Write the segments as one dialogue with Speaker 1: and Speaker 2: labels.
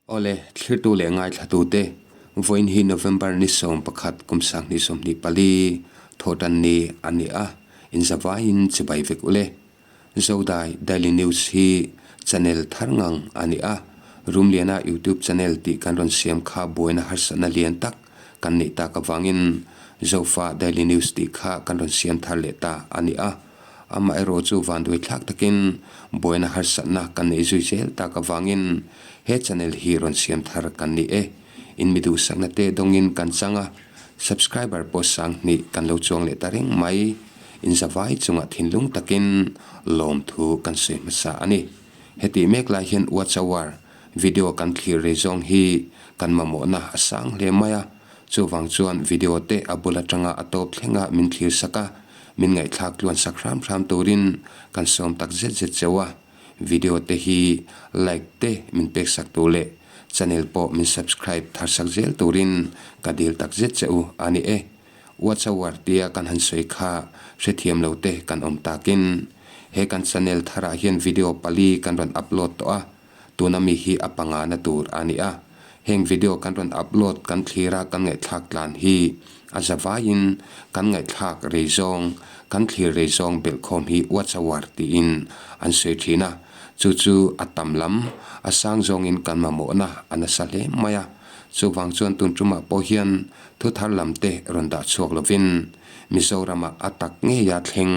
Speaker 1: Awle, thlirtu leh ngaithlatute, vawiin hi November ni 11 kum 2024 thawhtan ni a ni a, inzavaiin chibai vek ule. Zodai Daily News hi channel thar ngang a ni a, Rumliana YouTube channel tih kan rawn siam kha buaina harsatna lian tak kan neih tak avangin Zofa Daily News tih kha kan rawn siam thar leh ta a ni a. Amaherawh chu vanduai thlak takin buaina harsatna kan neih zui zel tak avangin he channel hi rawn siam thar kan ni e. In mi duhsakna te dawngin kan chang a, subscriber pawh sang hnih kan lo chuang leh ta reng mai. In zavai chungah thinlung takin lawmthu kan sawi hmasa a ni. Hetih mek lai hian watch hour video kan thlir rei zawng hi kan mamawhna a sang hle mai a, chuvang chuan video te a bul atanga a tawp thlenga min thlir sak a, Min ngaihthlak tluan sak hram hram turin kan sawm tak zet zet cheu a, video te hi like te min pek sak tur leh channel pawh min subscribe thar sak zel turin ka dil tak zet che u a ni e. Watch hour tia kan han sawi kha hrethiam lo te kan awm takin he kan channel tharah hian video pali kan rawn upload tawh a, Tuna mi hi a pangana tur a ni a, heng video kan rawn upload kan thlir a kan ngaihthlak tlan hi a zavaiin kan ngaihthlak rei zawng, kan thlir rei zawng belhkhawm hi watch hour tiin an sawi thin a, chu chu a tam lam, a sang zawngin kan mamawhna a nasa hle mai a, chuvang chuan tun tumah pawh hian thu thar lam te rawn dah chhuak lovin Mizoramah a tak ngeia thleng.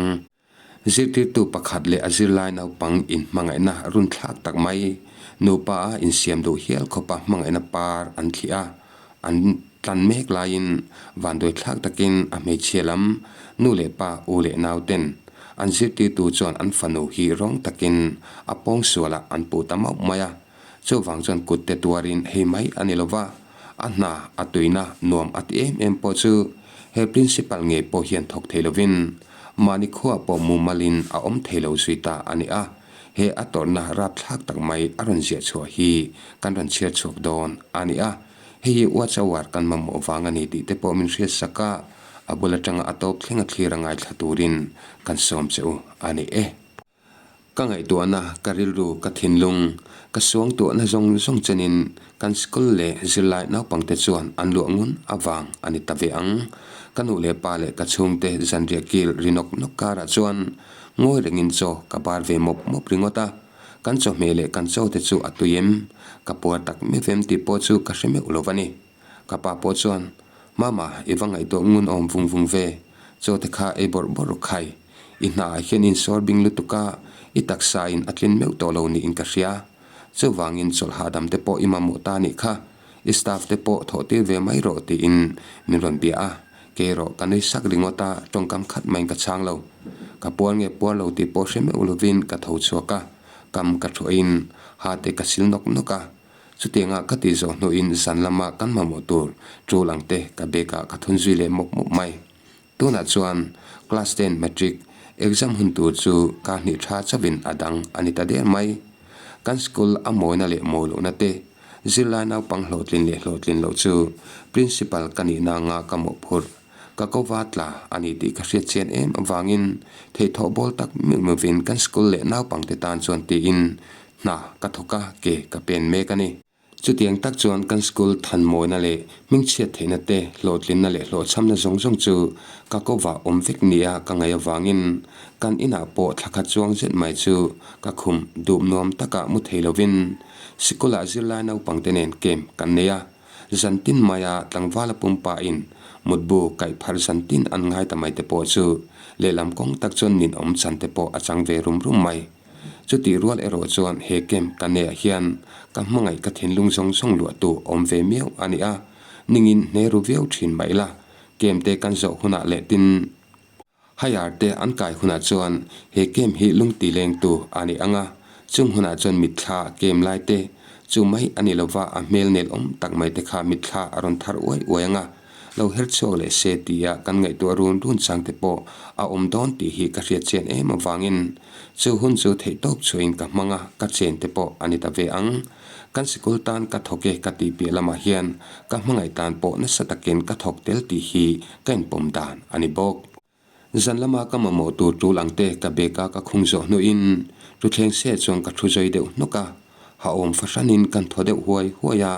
Speaker 1: Zirtirtu pakhat leh a zirlai naupang inhmangaihna runthlak tak mai, nupa a insiam duh hial khawpa hmangaihna par an thli a, an tlan mek laiin vanduaithlak takin a hmeichhia lam nu leh pa u leh nauten an zirtirtu chuan an fanu hi rawng takin a pawngsualah an puh ta mauh mai a. Chuvang chuan kut te tuarin hei mai a ni lova, a hna a tuina nuam a ti em em pawh chu he principal ngei pawh hian thawk thei lovin mahni khuaah pawh mumalin a awm thei lo zui ta a ni a, he a tawrhna rapthlak tak mai a rawn ziah chhuah hi kan rawn chhiar chhuak dawn a ni a, hei hi watch hour kan mamawh vang a ni tih te pawh min hriat sak a, a bul atanga a tawp thleng a thlir a ngaithla turin kan sawm che u a ni e. Ka ngaihtuahna, ka rilru, ka thinlung, ka suangtuahna zawng zawng chenin kan school leh zirlai naupangte chuan an luah ngun avang a ni ta ve ang. Ka nu leh pa leh ka chhungte zanriah kil ri nawk nawk karah chuan ngawi rengin chaw ka bar ve mawp mawp ringawt a. Kan chawhmeh leh kan chaw te chu a tui em? Ka puar tak meuh em tih pawh chu ka hre meuh lo va ni. Ka pa pawh chuan, Mama, i va ngaihtuah ngun awm vung vung ve, chaw te kha ei bawrh bawrh rawh khai. I hnaah hian insawr bing lutuk a, i taksa in a tlin meuh tawh lo niin ka hria. Chuvangin chawlh hahdam te pawh i mamawh ta nih kha, i staff te pawh thawh tir ve mai rawh tiin min rawn bia a. Kei erawh ka nui sak ringawt a, tawngkam khat maiin ka chhang lo. Ka puar nge puar lo tih pawh hre meuh lovin ka tho chhuak a, kam ka thuahin ha te ka sil nawk nawk a. Chutianga ka tih zawh hnuin zan lama kan mamawh tur tul ang te ka bag ah ka thun zui leh mawp mawp mai. Tunah chuan class ten matric exam hun tur chu ka hnih tha chauhin a dang a ni ta der mai. Kan school a mawina leh mawi lohna te, zirlai naupang hlawhtlin leh hlawhtlin loh chu principal ka nihna anga ka mawhphurh ka ko va tla a ni tih ka hriat chian em avangin theihthawh bawl tak meuh meuhvin kan school leh naupangte tan chuan tiin Hna ka thawk a, ke ka pen mek a ni. Chutiang tak chuan kan school thanmawina leh hmingchhiat theihna te, hlawhtlinna leh hlawhchhamna zawng zawng chu ka kovah awm vek nia ka ngaih avangin kan inah pawh thla khat chuang zet mai chu ka khum dup nuam takah mu thei lovin sikulah zirlai naupangte nen camp kan nei a. Zantin maia tlangvala pumpain mutbu kaih phar zantin an ngai ta mai te pawh chu lehlam kawng tak chuan ninawm chan te pawh a chang ve rum rum mai. Chutih rual erawh chuan he camp ka neih hian ka hmangaih ka thinlung zawng zawng luahtu awm ve miau a ni a, ningin hne ru viau thin mah ila, camp te kan zawh hunah leh tin higher te an kai hunah chuan he camp hi lungti lengtu a ni ang a, chung hunah chuan mitthla camp lai te chu mai a ni lova a hmel nel awm tak mai te kha mitthla a rawn thar uai uai ang a. Lo her chhuak leh se tia kan ngaihtuah run run chang te pawh a awm dawn tih hi ka hriat chian em avangin chu hun chu theihtawp chhuahin ka hmang a, ka chen te pawh a ni ta ve ang. Kan sikul tan ka thawk e ka tih piah lamah hian ka hmangaih tan pawh nasa takin ka thawk tel tih hi ka inpawm dan a ni bawk. Zan lama ka mamawh tur tul ang te ka bag a ka khung zawh hnuin thuthleng se chuan ka thu zawi deuh hnawk a. Hahawm fahranin kan thaw deuh huai huai a,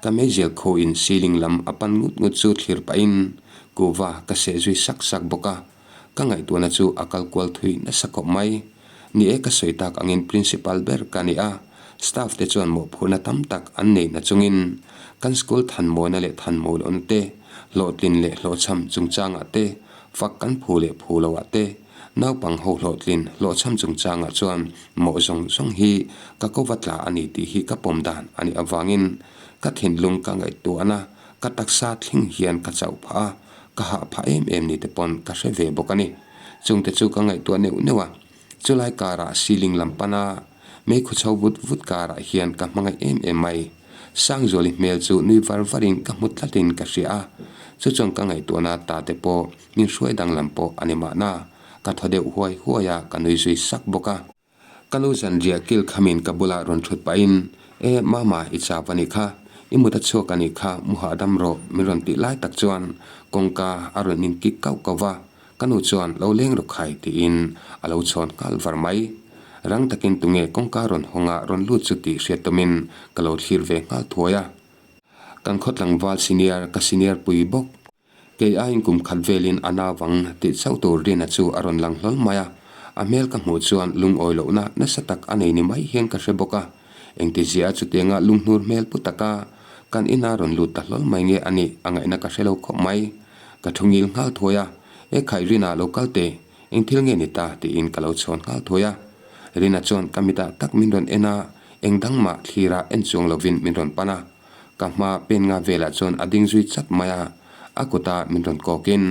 Speaker 1: ka meizial khawiin ceiling lam a pan ngut ngut chu thlir pahin kuhva ka seh zui sak sak bawk a, ka ngaihtuahna chu a kal kual thui nasa khawp mai. Ni e ka sawi tak angin principal ber ka ni a, staff te chuan mawhphurhna tam tak an nei na chungin kan school thanmawina leh thanmawilawhna te, hlawhtlin leh hlawhchham chungchangah te, fak kan phu leh phu loah te, Naupang ho hlawhtlin hlawhchham chungchangah chuan mawh zawng zawng hi ka ko va tla a ni tih hi ka pawm dan a nih avangin ka thinlung ka ngaihtuahna ka taksa thleng hian ka chauh phah a, ka hah phah em em ni te pawn ka hre ve bawk a ni. Chungte chu ka ngaihtuah neuh neuh a, chulai karah ceiling lam pana meikhu chho vut vut karah hian ka hmangaih em em mai. Sangzuali hmel chu nui var varin ka hmu tlatin ka hria a, chu chuan ka ngaihtuahna ta te pawh Min hruai danglam pawh a ni mahna, ka thaw deuh huai huai a, ka nui zui sak bawk a. Ka nu zanriah kil khamin ka bulah rawn thut pahin, E, Mama, i chau a nih kha, i mut a chhuak a nih kha, mu hahdam rawh, min rawn tih lai tak chuan kawngka a rawn inkik kauh kauh va, ka nu chuan lo leng rawh khai tiin a lo chhawn nghal var mai. Rang takin tunge kawngka rawn hawnga rawn lut chu tih hriat tawmin ka lo thlir ve nghal thuai a. Kan khaw tlangval senior, ka senior pui bawk. Kei aiin kum khat velin a nauvang tih chauh tur Rina chu a rawn lang hlawl mai a, a hmel ka hmuh chuan lungawi lohna nasa tak a nei ni mai hian ka hre bawk a. Engtizia chutianga lunghnur hmel pu taka kan ina rawn lut ta hlawl mai nge a nih a ngaihna ka hre lo khawp mai. Ka thu ngil nghal thuai a, E khai Rina lo kal teh, eng thil nge ni ta tiin ka lo chhawn nghal thuai a. Rina chuan ka mitah tak min rawn en a, eng dang mah thlira en chuang lovin min rawn pan a. Ka hma pen nga velah chuan a ding zui chat mai a, a kuta min rawn kawkin,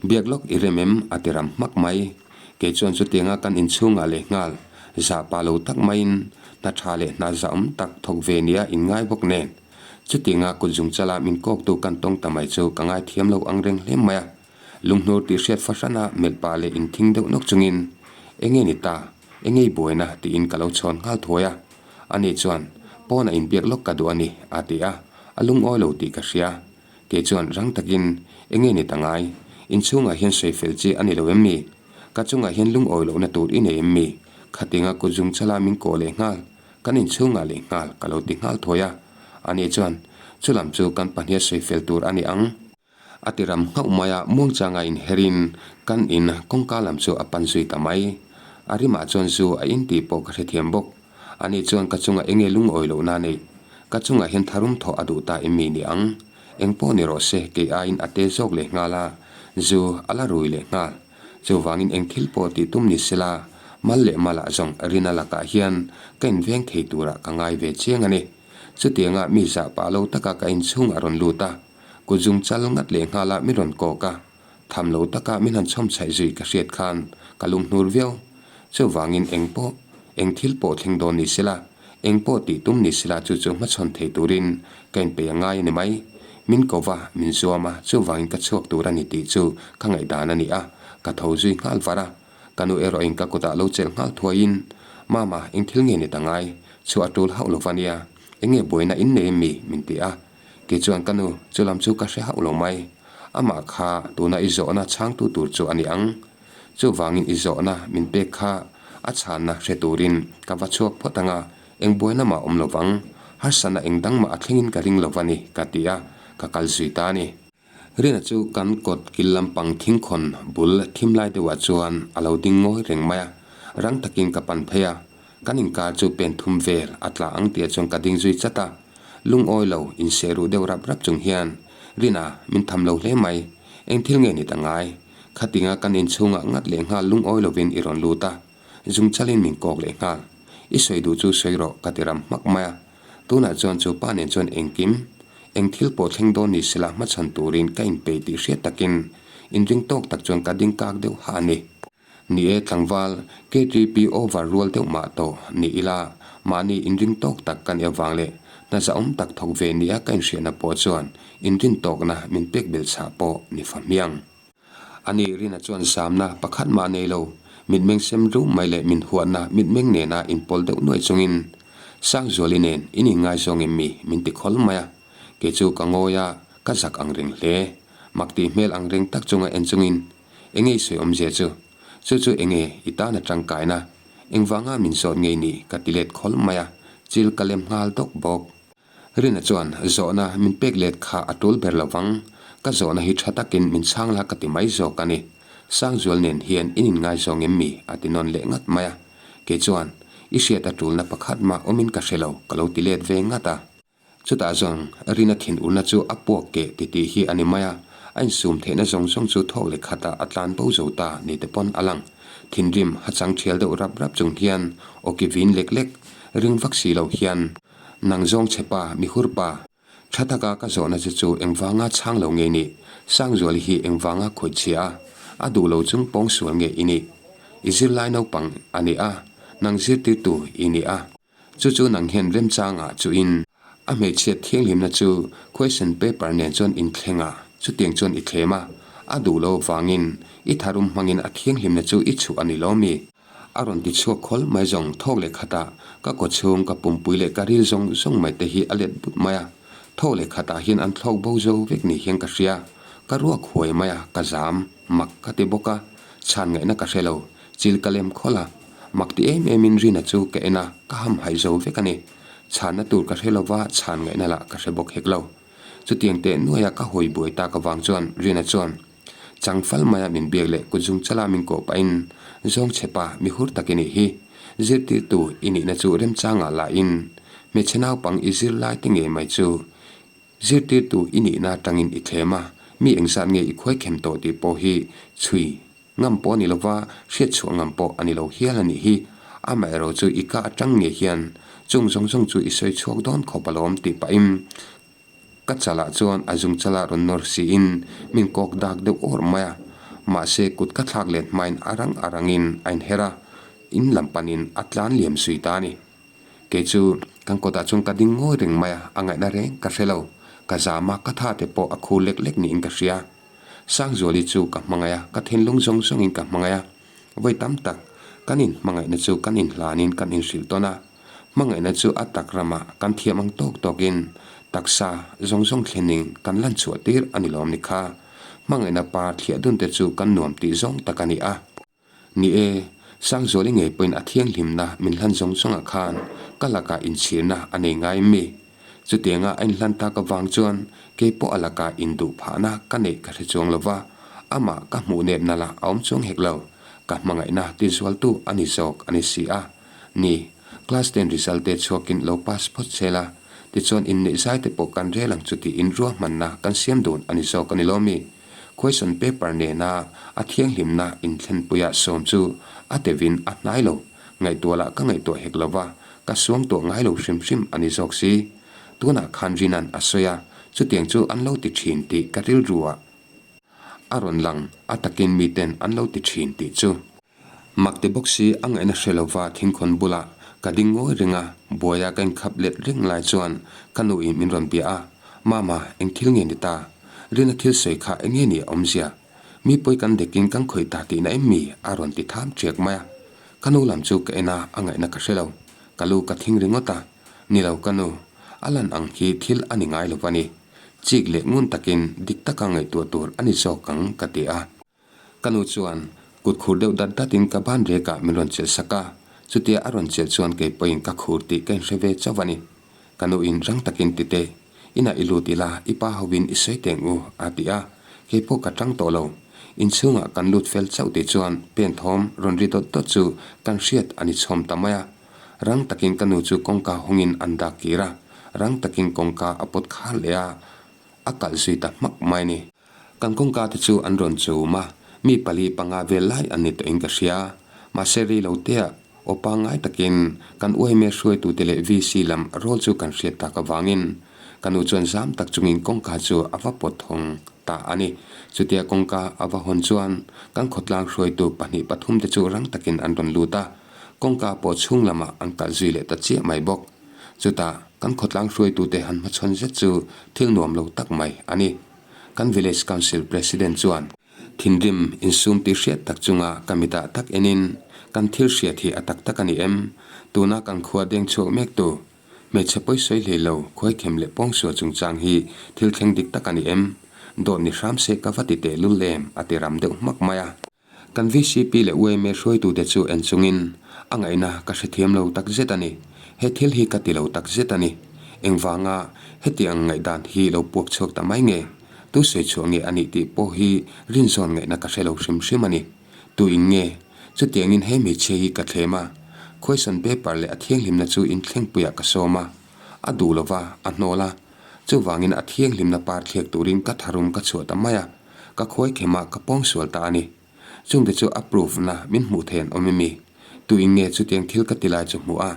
Speaker 1: Biak lawk i rem em? a ti ram hmak mai. Kei chuan chutianga kan inchhungah leh nghal zah pah lo tak maiin hna tha leh hna zahawm tak thawk ve nia inngai bawk nen. Chutianga kut zungchala min kawktu kan tawng ta mai chu ka ngaithiam lo ang reng hle mai a. Lunghnur tih hriat fahrana melh pah leh inthing deuh nawk chungin, Enge ni ta? Engei buaina? tiin ka lo chhawn nghal thuai a. Ani chuan, Pawnah inbiak lawk ka duh a ni, a ti a. A lungawi lo tih ka hria. Kei chuan rang takin, Enge ni ta ngai? Inchhungah hian sawi fel chi a ni lo em mi? Ka chungah hian lungawi lohna tur i nei em mi? Khatinga kut zung chala min kawh leh nghal, kan inchhungah leh nghal ka lo ti nghal thuai a. Ani chuan, Chulam chu kan pahniha sawi fel tur a ni ang. A ti ram nghauh mai a, muangchanga inherin kan in kawngka lam chu a pan zui ta mai. A rimah chuan zu a in tih pawh ka hrethiam bawk. Ani chuan ka chungah enge lungawi lohna a neih? Ka chungah hian tharum thawh a duh ta em mi ni ang? Eng pawh ni rawh se, kei aiin a te zawk leh nghal a, zu a la rui leh nghal. Chuvangin eng thil pawh tih tum ni sela, mal leh malah zawng Rina lakah hian ka inveng thei turah ka ngai ve chiang a ni. Chutianga mi zah pah lo taka ka inchhungah rawn lut a. Kut zung chal ngat leh nghal a min rawn kawk a, tham lo taka min han chhawm chhaih zui ka hriat khan ka lunghnur viau. Chuvangin eng pawh, eng thil pawh thleng dawn ni sela, eng pawh tih tum ni sela chu chu hmachhawn thei turin ka inpeih a ngai a ni mai. Min ko va, min zuam a, chuvangin ka chhuak tur a ni tih chu ka ngaihdan a ni a, ka tho zui nghal var a. Ka nu erawhin ka kutah lo chelh nghal thuaiin, Mama, eng thil nge ni ta ngai? Chhuah a tul hauh lo va nia, eng nge buaina in nei em mi? min ti a. Kei chuan ka nu, chu lam chu ka hre hauh lo mai. Amah kha tuna i zawhna chhangtu tur chu a ni ang. Chuvangin i zawhna min pek kha a chhanna hre turin ka va chhuak phawt ang a, eng buaina mah awm lo vang. Harsatna eng dang mah a thlengin ka ring lo va ni, ka ti a, ka kal zui ta a ni. Rina chu kan kawt kil lampang thingkhawn bul thim lai deuhah chuan a lo ding ngawi reng mai a, rang takin ka pan phei a, Kan inkar chu pen thum vel a tla ang tih ah chuan ka ding zui chat a, lungawi lo inseh ruh deuh rap rap chung hian, Rina, min tham lo hle mai, eng thil nge ni ta ngai? Khatinga kan inchhungah ngat leh nghal lungawi lovin i rawn lut a, zungchalin min kawk leh nghal. I sawi duh chu sawi rawh ka ti ram hmak mai a. Tunah chuan chu pa nen chuan engkim, eng thil pawh thleng dawn ni sela hmachhawn turin ka inpeih tih hriat takin inring tawk tak chuan ka ding kak deuh ha a ni. Ni e tlangval, KTP over rual deuh mah tawh ni ila, mahni inring tawk tak ka nih avang leh hna zahawm tak thawk ve nia ka inhriatna pawh chuan inrin tawkna min pek belh chhah pawh ni fa hmiang. Ani Rina chuan zamna pakhat mah nei lo, mitmeng sem rum mai leh min huatna mitmeng nena inpawl deuh nuai chungin, Sangzuali nen in inngaizawng em mi? min ti khawl mai a. Kei chu ka ngawi a, ka zak ang reng hle. Mak tih hmel ang reng tak chunga en chungin, Enge i sawi awmzia chu? Chu chu enge i tan a tangkaina? Engvanga min zawt ngei ni? Ka ti let khawl mai a. Chil ka lem nghal dawk bawk. Rina chuan zawhna min pek let kha a tul ber lo vang, ka zawhna hi tha takin min chhang la ka ti mai zawk a ni. Sangzual nen hian in inngaizawng em mi? a ti nawn leh ngat mai a. Kei chuan, I hriat a tulna pakhat mah awmin ka hre lo, ka lo ti let ve ngat a. Chutah zawng, Rina thinurna chu a puak keh ti tih hi a ni mai a, a insum theihna zawng zawng chu thawk leh khatah a tlan bo zo ta ni te pawn a lang. Thinrim hachang thial deuh rap rap chung hian awki vin lek lek, ring vak si lo hian, Nang zawng che pa, mi hur pa. Tha taka ka zawhna che chu engvanga chhang lo nge nih? Sangzuali hi engvanga khawih chhia a, a duh lo chung pawng sual nge i nih? I zirlai naupang a ni a, nang zirtirtu i ni a. Chu chu nang hian remchangah chuin a hmeichhiat thianghlimna chu question paper nen chuan inthleng a, chutiang chuan i thlem a, a duh lo vangin i tharum hmangin a thianghlimna chu i chhuh a ni lo mi? A rawn ti chhuak khawl mai zawng thawk leh khatah ka kawchhung ka pumpui leh ka ril zawng zawng mai te hi a let but mai a, thawk leh khatah hian an thlawk bo zo vek ni hian ka hria, ka ruak huai mai a, ka zam mak ka ti bawk a, chhan ngaihna ka hre lo, chil ka lem khawl a. Mak ti em em in Rina chu ka en a, ka hamhaih zo vek a ni. Chhanna tur ka hre lova, chhan ngaihna lah ka hre bawk hek lo. Chutiang teh nuaia ka hawi buai tak avang chuan Rina chuan chang fal maia min biak leh kut zung chala min kawh pahin, Zawng che pa, mi hur tak i nih hi. Zirtirtu i nihna chu remchangah lahin hmeichhe naupang i zir lai te ngei mai chu zirtirtu i nihna atangin i thlem a, mi engzat nge i khuaikhem tawh tih pawh hi chhui Ngam pawh a ni lova, hriatchhuah ngam pawh a ni lo hial a nih hi. Amaherawh chu i ka atang nge hian chung zawng zawng chu i sawi chhuak dawn khawp alawm tih pahin ka chalah chuan a zung chalah rawn nawr siin min kawk dak deuh awr mai a. Mahse kut ka thlak let hmain a rang a rangin a inher a, in lam panin a tlan liam zui ta a ni. Kei chu kan kawtah chuan ka ding ngawi reng mai a, a ngaihna reng ka hre lo. Ka zam a, ka tha te pawh a khur lek lek niin ka hria. Sangzuali chu ka hmangaih a, ka thinlung zawng zawngin ka hmangaih a. Vawi tam tak kan inhmangaihna chu kan inhlanin kan inhrilh tawn a. Hmangaihna chu a tak ramah kan thiam ang tawk tawkin taksa zawng zawng thlenin kan lan chhuah tir a ni lawm ni kha. Hmangaihna par thliah dun te chu kan nuam tih zawng tak a ni a. Ni e, Sangzuali ngei pawhin a thianghlimna min hlan zawng zawngah khan ka lakah inchhirna a nei ngai mi? Chutianga a inhlan tak avang chuan kei pawh a lakah induh phahna ka neih ka hre chuang lo va, amah ka hmuh nepna lah a awm chuang hek lo, ka hmangaihna tizualtu a ni zawk a ni si a. Ni, class ten result te chhuakin lo pass phawt sel a, tichuan inneih zai te pawh kan rel ang chu tiin ruahmanna kan siam dun a ni zawk a ni lo mi? Question paper nena a thianghlimna inthlenpuia sawm chu a tevin a hnai lo. Ngaihtuah lah ka ngaihtuah hek lo va, ka suam tawh ngai lo hrim hrim a ni zawk si. Tunah khan Rinan a sawi a, chutiang chu an lo ti thin tih ka rilruah a rawn lang, a takin miten an lo ti thin tih chu. Mak ti bawk si a ngaihna hre lova thingkhawn bulah ka ding ngawi reng a, buaia ka inkhap let reng lai chuan ka nuin min rawn bia a, Mama, eng thil nge ni ta? Rina thil sawi kha eng nge ni a awmzia? Mi pawi kan dekin kan khawih ta tihna em mi? a rawn ti tham ṭiak mai a. Ka nu lam chu ka en a, a ngaihna ka hre lo. Ka lu ka thing ringawt a, Ni lo ka nu, a lan ang hi thil a ni ngai lo va ni. Chik leh ngun takin dik taka ngaihtuah tur a ni zawk ang ka ti a. Ka nu chuan kut khur deuh dat datin ka ban rekah min rawn chelh sak a, chutia a rawn chelh chuan kei pawhin ka khur tih ka inhre ve chauh a ni. Ka nuin rang takin ti teh, inah i lut ila, i pa hovin i sawi teng u, a ti a, kei pawh ka tang tawh lo. Inchhungah kan lut fel chauh tih chuan pen thawm rawn ri dawt dawt chu kan hriat a ni chhawm ta mai a. Rang takin ka nu chu kawngka hawngin an dak kir a, rang takin kawngka a pawt khar leh a, a kalh zui ta hmak mai a ni. Kan kawngka te chu an rawn chum a, mi pali panga vel lai an ni tawhin ka hria. Mahse rei lo tea aw pangngai takin kan uaime hruaitute leh VC lam rawl chu kan hriat tak avangin ka nu chuan zam tak chungin kawngka chu a va pawt thawng ta a ni. Chutia kawngka a va hawn chuan kan khawtlang hruaitu pahnih pathum te chu rang takin an rawn lut a, kawngka pawh chhung lamah an kalh zui leh ta chiah mai bawk. Chutah kan khawtlang hruaitute han hmachhawn zet chu thil nuam lo tak mai a ni. Kan Village Council President chuan thinrim insum tih hriat tak chunga ka mitah tak enin, Kan thil hriat hi a tak tak a ni em? Tuna kan khua deng chhuak mek tu, hmeichhe pawi sawi hlei lo, khuaikhem leh pawngsual chungchang hi thil thleng dik tak a ni em? Dawt ni hram se ka va ti teh lul em? a ti ram deuh hmak mai a. Kan VCP leh yma hruaitute chu en chungin a ngaihna ka hrethiam lo tak zet a ni. He thil hi ka ti lo tak zet a ni. Engvanga heti ang ngaihdan hi lo puak chhuak ta mai nge? Tu sawi chhuah nge a nih tih pawh hi rinzawn ngaihna ka hre lo hrim hrim a ni. Tu in nge? Chutiangin he hmeichhia hi ka thlem a, question paper leh a thianghlimna chu inthlengpuiah ka sawm a. A duh lo va, a hnawl a. Chuvangin a thianghlimna par thliak turin ka tharum ka chhuah ta mai a, ka khuai khem a, ka pawngsual ta a ni. Chungte chu a proof na min hmuh thei an awm i mi? Tu in nge chutiang thil ka ti lai chu hmuh a?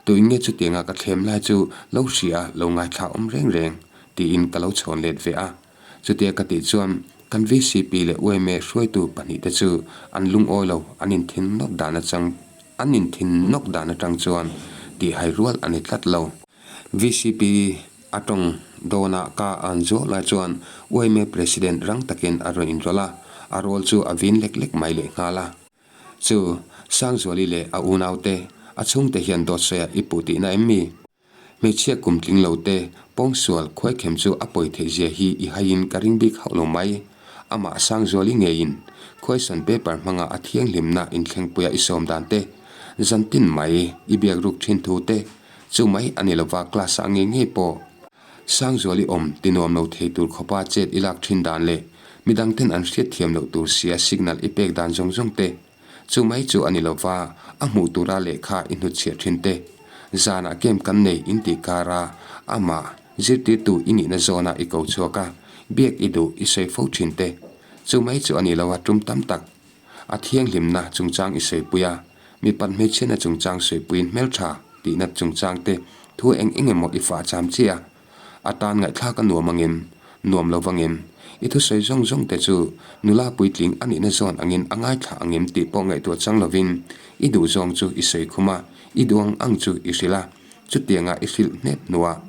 Speaker 1: Tu in nge chutianga ka thlem lai chu lo hria a, lo ngaithla awm reng reng? tiin ka lo chhawn let ve a. Chutia ka tih chuan kan VCP leh yma hruaitu pahnihte chu an lungawi lo, an inthin nawk dan atang an inthin nawk dan atang chuan tihhai rual a ni tlat lo. VCP a tawng dawnah ka an zuau lai chuan yma President rang takin a rawn inrawlh a, a rawl chu a vin lek lek mai lehnghal a. Chu, Sangzuali leh a unaute, a chhungte hian dawt sawiah i puh tihna em mi? Hmeichhia kum tling lo te pawngsual khuaikhem chu a pawi theih zia hi i haiin ka ring bik hauh lo mai. Amah Sangzuali ngeiin question paper hmanga a thianghlimna inthlengpuia i sawm dan te, zan tin mai i biak ruk thin thu te, chu mai a ni lova class ah ngei ngei pawh Sangzuali awm ti nuam lo thei tur khawpa chet i lak thin dan leh midang ten an hriat thiam loh tur sia signal i pek dan zawng zawng te, Chu mai chu a ni lo va, a hmuh tura lehkha i hnutchhiah thin te. Zanah game kan nei in tih kara amah zirtirtu i nihna zawnah i ko chhuak a, biak i duh i sawi fo thin te. Chu mai chu a ni lo a, tum tam tak a thianghlimna chungchang i sawipui a, mipat hmeichhiatna chungchang sawipuiin hmeltha tihna chungchang te thu eng eng emaw i fah cham chiah a. A tan ngaihthlak a nuam angem? Nuam lo vangem? I thusawi zawng zawng te chu nula puitling a nihna zawn angin a ngaithla angem tih pawh ngaihtuah chang lovin i duh zawng chu i sawi khum a, i duh ang ang chu i hrilh a, chutianga i hrilh hnep hnuah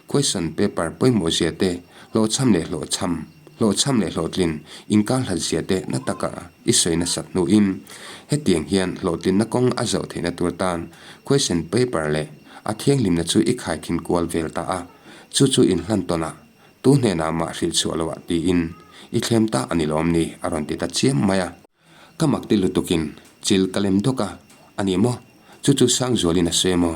Speaker 1: question paper pawimawh zia te, hlawhchham leh hlawhchham, hlawhchham leh hlawhtlin inkar hlat zia te na taka i sawi nasat hnuin hetiang hian hlawhtlinna kawng a zawh theihna tur tan question paper leh A thianghlimna chu i khaikhin kual vel ta a, chu chu inhlan tawnah tu hnenah mah hrilh chhuah loah tiin i thlem ta a ni lawm ni a rawn ti ta chiam mai a. Ka mak ti lutukin chil ka lem dawk a, a ni maw? Chu chu Sangzualin a sawi maw?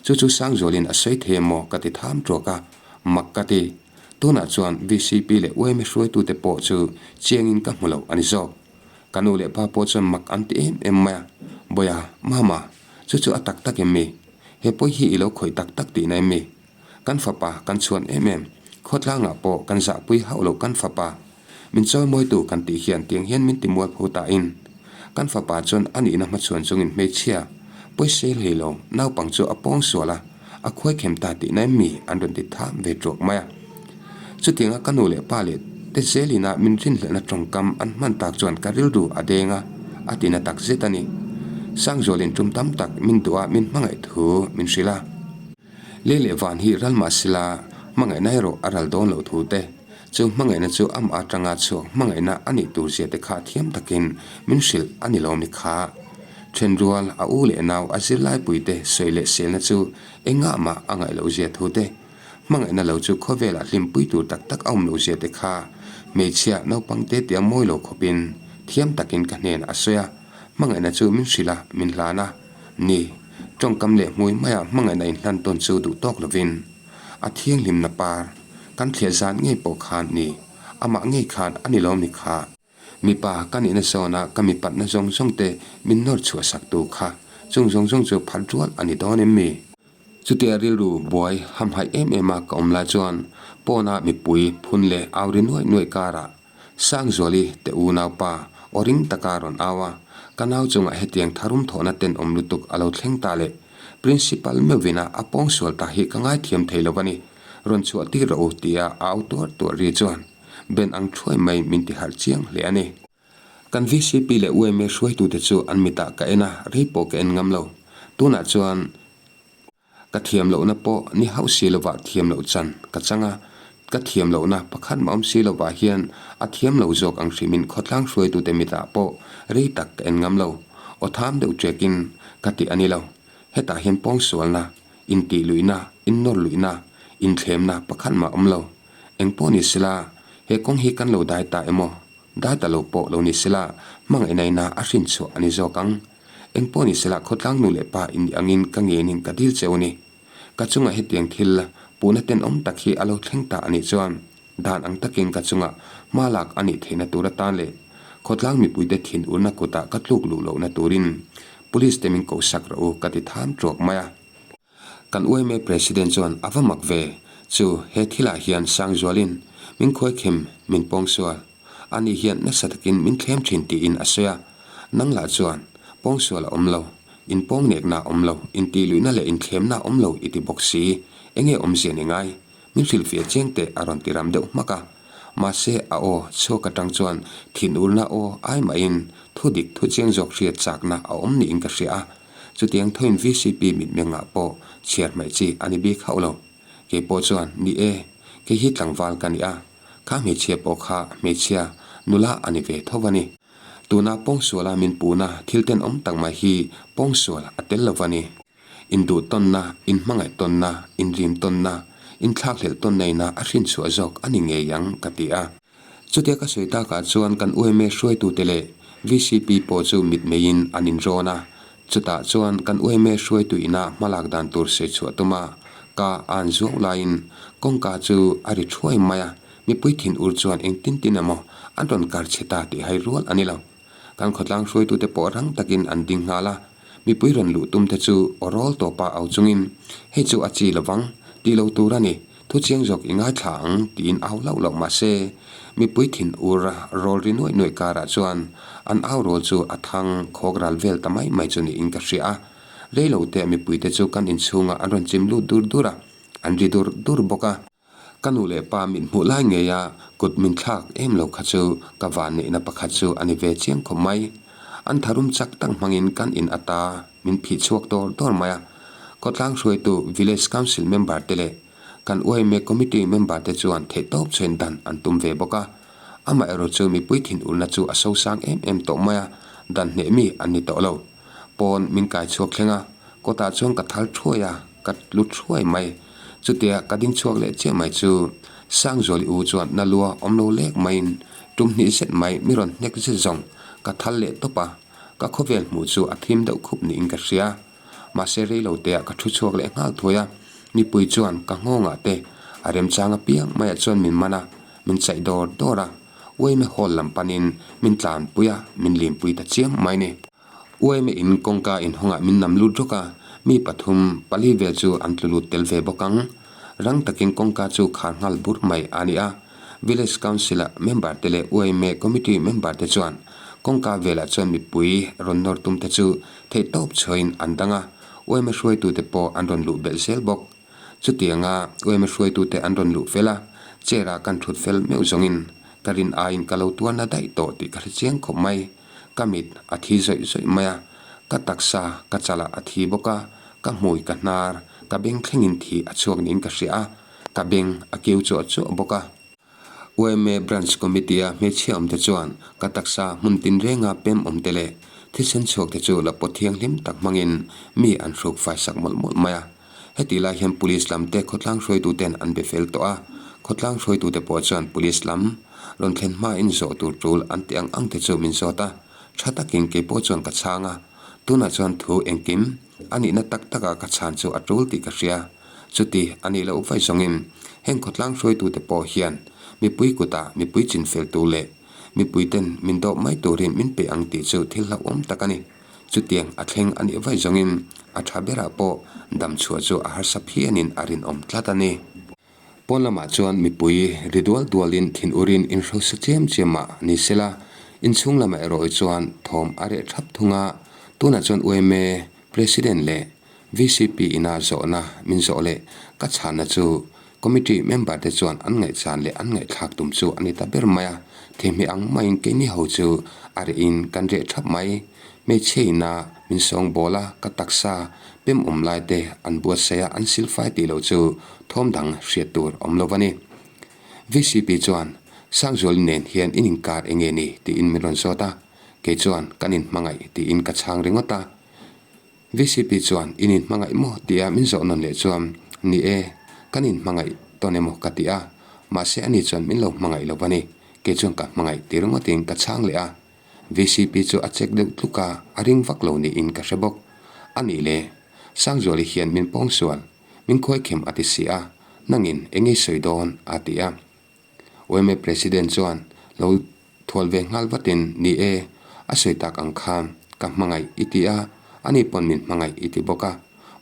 Speaker 1: Chu chu Sangzualin a sawi thei em maw ka ti tham tuak a, mak ka ti. Tunah chuan VCP leh yma hruaitute pawh chu chiangin ka hmu lo a ni zawk. Ka nu leh pa pawh chuan mak an ti em em mai a, Bawiha, Mama, Chu chu a tak tak em mi? He pawi hi i lo khawih tak tak tihna em mi? Kan fapa kan chhuan em em, khawtlangah pawh kan zahpui hauh loh kan fapa. Min chawimawitu kan tih hian tiang hian min ti mualpho ta in. Kan fapa chuan a nihna hmachhuan chungin hmeichhia, pawi sel hei lo, naupang chu a pawng sual a, a khuaikhem ta tihna em mi? An rawn ti tham ve tuak mai a. Chutianga ka nu leh pa leh te zelina min rinhlelhna tawngkam an hman tak chuan ka rilru a deng a, a tina tak zet a ni. Sangzualin tum tam tak min duh a, min hmangaih thu min hrilh a. Lei leh van hi ral mah sila hmangaihna erawh a ral dawn loh thu te, chu hmangaihna chu amah atanga chhuak hmangaihna a nih tur zia te kha thiam takin min hrilh a ni lawm ni kha. Thenrual, a u leh nau, a zirlaipui te sawi leh selna chu engah mah a ngaih loh zia thu te, Hmangaihna lo chu khawvelah hlimpui tur tak tak a awm lo zia te kha hmeichhia naupang te tia mawi lo khawpin thiam takin ka hnenah a sawi a, hmangaihna chu min hrilh a, min hlan a. Ni, tawngkam leh hmui maia hmangaihna inhlan tawn chu duh tawk lovin a thianghlimna par kan thliah zan ngei pawh khan ni, amah ngei khan a ni lawm ni kha. Mipa ka nihna zawna ka mipatna zawng zawng te min nawr chhuah sak tu kha chung zawng zawng chu phat rual a ni dawn em mi? Chutia rilru buai hamhaih em em a ka awm lai chuan pawna mipui phun leh au ri nuaih nuaih karah Sangzuali te unaupa aw ring taka rawn au a, ka nau chungah hetiang tharum thawhna tenawm lutuk a lo thleng ta leh Principal meuhvina a pawngsual ta hi ka ngaithiam thei lo a ni, rawn chhuah tir rawh u tia a au tuar tuar ri chuan Ben ang thuai mai min ti harh chiang hle a ni. Kan VCP leh yma hruaitute chu an mitah ka en a, rei pawh ka en ngam lo. Tunah chuan ka thiam lohna pawh ni hauh si lovah thiam loh chan ka chang a, ka thiam lohna pakhat mah awm si lovah hian a thiam lo zawk ang hrimin khawtlang hruaitute mitah pawh rei tak ka en ngam lo. Aw tham deuh ṭekin ka ti a ni lo. Hetah hian pawngsualna, intih luihna, innawr luihna, inthlemna pakhat mah awm lo. Engpawh ni sela, he kawng hi kan lo dai ta emaw, dai ta lo pawh lo ni sela, hmangaihna ina a hrin chhuah a ni zawk ang. Engpawh ni sela, khawtlang nu leh pa in nih angin ka ngenin ka dil cheu a ni. Ka chungah hetiang thil puhna tenawm tak hi a lo thleng ta a nih chuan dan ang takin ka chungah hma lak a nih theihna tur atan leh khawtlang mipuite thin urna kutah ka tluk luh lohna turin Police te min kohsak rawh u ka ti tham tuak mai a. Kan yma President chuan a va mak ve chu he thilah hian Sangzualin min khuaikhem min pawngsual ani hian nasa takin min thlem thin tiin a sawi a, nang lah chuan pawngsual a awm lo, inpawngnekna a awm lo, intihluihna leh inthlemna a awm lo i ti bawk si, enge awmzia ni ngai? Min hrilhfiah chiang teh a rawn ti ram deuh hmak a, mahse a aw chhuak atang chuan thinurna aw ai mahin thu dik thu chiang zawk hriat chakna a awm niin ka hria a, chutiang thoin vcp mitmengah pawh chhiar hmaih chi a ni bik hauh lo. Kei pawh chuan, Ni e, kei hi tlangval ka ni a, kha hmeichhia pawh kha hmeichhia nula a ni ve tho a ni. Tuna pawngsuala min puhna thil tenawm tak mai hi pawngsual a tel lo va ni. Induhtawnna, inhmangaih tawnna, inrim tawnna, inthlakhlelh tawnna ina a hrinchhuah zawk a ni ngei ang ka ti a. Chutia ka sawi takah chuan kan yma hruaitute leh vcp pawh chu mitmeiin an inrawn a, chutah chuan kan yma hruaitu ina hmalak dan tur sawi chhuah tuma ka an zuau laiin kawngka chu a ri thuai mai a, mipui thin ur chuan engtin tin emaw an rawn kar chhe ta tih hai rual a ni lo. Kan khawtlang hruaitute pawh rang takin an ding nghal a, mipui rawn luh tumte chu aw rawl tawpa au chungin, Hei chu a chi lovang, tih lo tur a ni, thu chiang zawk i ngaithla ang, tiin au hlauh loh mah se, mipui thin ur rawl ri nuaih nuaih karah chuan an au rawl chu a thang khawk ral vel ta mai mai chu niin ka hria a. Rei lo teh mipuite chu kan inchhungah an rawn chim lut dur dur a, an ri dur dur bawk a. Ka nu leh pa mit hmuh lai ngeia kut min thlak em lo kha chu ka van neihna pakhat chu a ni ve chiang khawp mai. An tharum chak tak hmangin kan in ata min phih chhuak dawr dawr mai a. Khawtlang hruaitu Village Council member te leh kan yma Committee member te chuan theihtawp chhuain dan an tum ve bawk a. Amaherawh chu mipui thinurna chu a sosang em em tawh mai a, dan hneh mi an ni tawh lo. Pawn min kai chhuak thleng a, kawtah chuan ka thal thuai a, ka tlu thuai mai. Chutia ka ding chhuak leh chiah mai chu Sangzuali u chuan na lua awm lo lek maiin tum hnih zet mai mi rawn hnek zet zawng ka thal leh tawp a, ka khawvel hmuh chu a thim deuh khup niin ka hria. Mahse rei lo teah ka thu chhuak leh nghal thuai a, mipui chuan ka nghawngah te a remchang apiang maiah chuan min man a, min chaih dawr dawr a. Uaime hall lam panin min tlanpui a, min limpui ta chiam mai ni. Uaime in kawngka inhawngah min nam lut rawk a, mi pathum, pali vel chu an tlu lut tel ve bawk ang. Rang takin kawngka chu khar nghal bur mai a ni a. Village Council-a member te leh uaime committee member te chuan kawngka velah chuan mipui rawn nawr tum te chu theihtawp chhuahin an dang a, uaime hruaitute pawh an rawn luh belh zel bawk. Chutianga yma hruaitute an rawn luh fel a, chair ah kan thut fel meuh zawngin ka rin aiin ka lo tuarna daih tawh tih ka hre chiang khawp mai. Ka mit a thi zawih zawih mai a, ka taksa ka chalah a thi bawk a, ka hmui ka hnar, ka beng thlengin thi a chhuak niin ka hria a, ka beng a keu chuah chuah bawk a. Yma Branch Committee-a hmeichhia awmte chuan ka taksa hmun tinrenga pem awmte leh thisen chhuakte chu la pawt thianghlim tak hmangin mi an hruk faisak mawlh mawlh mai a. Hetih lai hian Police lamte khawtlang hruaituten an be fel tawh a, khawtlang hruaitute pawh chuan Police lam rawn thlen hmain zawh tur tul an tih ang ang te chu min zawt a, tha takin kei pawh chuan ka chhang a, tunah chuan thu engkim a nihna tak taka ka chhan chu a tul tih ka hria. Chuti a nih loh vaih zawngin heng khawtlang hruaitute pawh hian mipui kutah mipui chinfel tur leh mipuiten min dawp mai turin min pe ang tih chu thil hlauhawm tak a ni. Chutiang a thleng a nih vaih zawngin a tha berah pawh dam chhuah chu a harsa phianin a rinawm tlat a ni. Pawn lamah chuan mipui ri dual dualin thin urin inhrosa chiam chiam mah ni sela, inchhung lamah erawh chuan thawm a reh thap thung a, tunah chuan yma President leh vcp ina zawhna min zawh leh ka chhanna chu Committee member te chuan an ngaihchan leh an ngaihthlak tum chu a ni ta ber mai a, thehmeh ang maiin keini ho chu a rehin kan reh thap mai. Hmeichhia ina min sawng bawl a, ka taksa pem awm lai te an buatsaih a, an silfai tih loh chu thawm dang hriat tur awm lo a ni. Vcp chuan, Sangzuali nen hian in inkar eng nge ni? tiin min rawn zawt a, kei chuan kan inhmangaih tiin ka chhang ringawt a. VCP chuan, In inhmangaih maw? tia min zawh nawn leh chuan, Ni e, kan inhmangaih tawn emaw ka ti a, mahse ani chuan min lo hmangaih lo a ni, kei chuan ka hmangaih ti ringawtin ka chhang leh a. VCP chu a check deuh tluk a, a ring vak lo niin ka hre bawk. A nih le, Sangzuali hian min pawngsual. Min khuaikhem a ti si a, nangin eng ei sawi dawn? a ti a. Yma President chuan lo thual ve nghal vatin, Ni e, a sawi tak ang khan ka hmangaih i ti a, ani pawn min hmangaih i ti bawk a.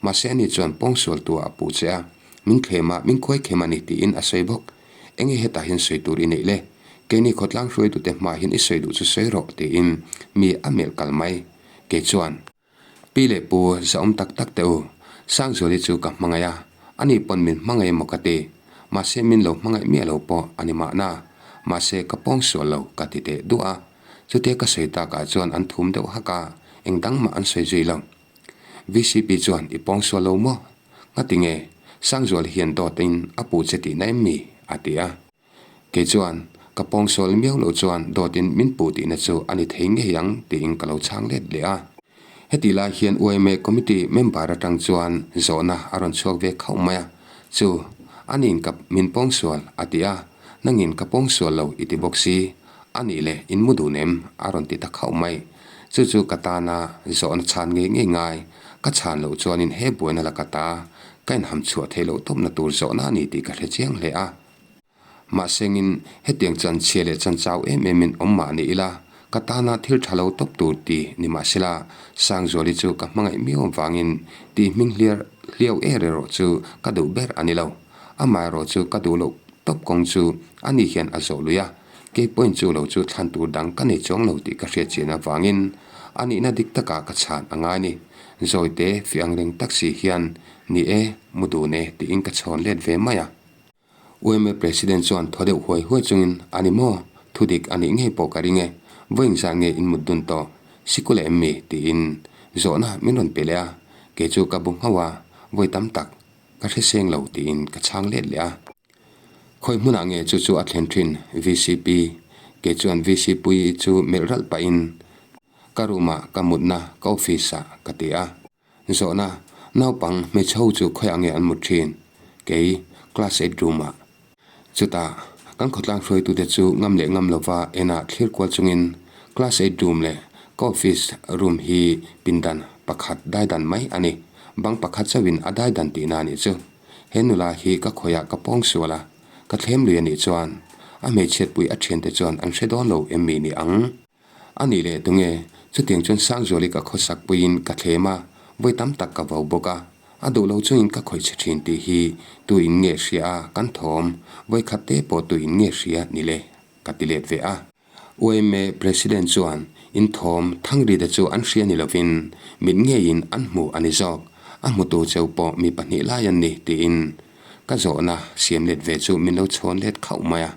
Speaker 1: Mahse ani chuan pawngsual tua a puh che a, min thlem a, min khuaikhem a ni tiin a sawi bawk. Enge hetah hian sawi tur i neih le? Keini khawtlang hruaitute hmaah hian i sawi duh chu sawi rawh tiin mi a melh kal mai. Kei chuan. Pi leh pu zahawm tak tak teh u, Sangzuali chu ka hmangaih a, ani pawn min hmangaih emaw ka ti. Mahse min lo hmangaih miah lo pawh a ni mahna. Mahse ka pawng sual lo ka ti teh duah a. Chutia ka sawi takah chuan an thum deuh hak a, eng dang mah an sawi zui lo. VCP chuan i pawng sual lo maw? Ngati nge? Sangzuali hian dawt in a puh che tihna em mi? a ti a. Kei chuan, Ka pawngsual miau loh chuan dawtin min puh tihna chu a ni thei ngei ang tiin ka lo chhang let leh a. Hetih lai hian yma committee member atang chuan zawhna a rawn chhuak ve khauh mai a, Chu, aniin ka min pawngsual a ti a, nangin ka pawngsual lo i ti bawk si, a nih leh in mu dun em? a rawn ti ta khauh mai. Chu chu ka tana zawhna chhan ngei ngei ngai, ka chhan loh chuanin he buaina la ka ta, ka inham chhuah theih loh tawpna tur zawhna a ni tih ka hre chiang hle a. Mahsengin hetiang chanchhia leh chanchau em emin awm mah ni ila, ka tana thil tha lo tawp tur ti ni mahsela, Sangzuali chu ka hmangaih miau avangin tih hming hliar hliau er erawh chu ka duh ber a ni lo. Amaherawh chu ka duh loh tawp kawng chu ani hian a zawh lui a, kei pawhin chu lo chu thlan tur dang ka nei chuang lo tih ka hriat chian avangin a nihna dik takah ka chhan a ngai ni. Zawite fiah ang reng tak si hian, Ni e, mu dun e tiin ka chhawn let ve mai a. Yma President chuan thaw deuh huai huai chungin, A ni maw? Thu dik a nih ngei pawh ka ring e. Vawiin zan nge in mut dun tawh? Sikul em mi? tiin zawhna min rawn pe leh a. Kei chu ka bu nghauh a, vawi tam tak ka hre seng lo tiin ka chhang let leh a. Khawi hmunah nge chu chu a thlen thin? VCP, Kei chuan VCP chu melh ralh pahin ka room ah ka mutna ka office ah ka ti a. Zawhna, Naupang hmeichhe ho chu khawiah nge an mut thin? Kei, Class eight room-ah. Chutah, kan khawtlang hruaitute chu ngam leh ngam lova enah thlir kual chungin Class eight room leh ka office room hi pindan pakhat daidan mai a ni. Bang pakhat chauhin a daidan tihna a nih chu. He nula hi ka khawiah ka pawng sual a, ka thlem lui a nih chuan a hmeichhiatpui a thiante chuan an hre dawn lo em mi ni ang? A nih leh tunge? Chutiang chuan Sangzuali ka khawsak puiin ka thlem a, vawi tam tak ka vau bawk a. A duh lo chungin ka khawih chhe thin tih hi tu in nge hria a, kan thawm vawi khat te pawh tu in nge hria ni le? ka ti let ve a. Yma President chuan in thawm Thangrite chu an hria ni lovin mit ngeiin an hmu a ni zawk, a hmutu cheu pawh mi pahnih lai an ni tiin ka zawhna siam let ve chu min lo chhawn let khauh mai a.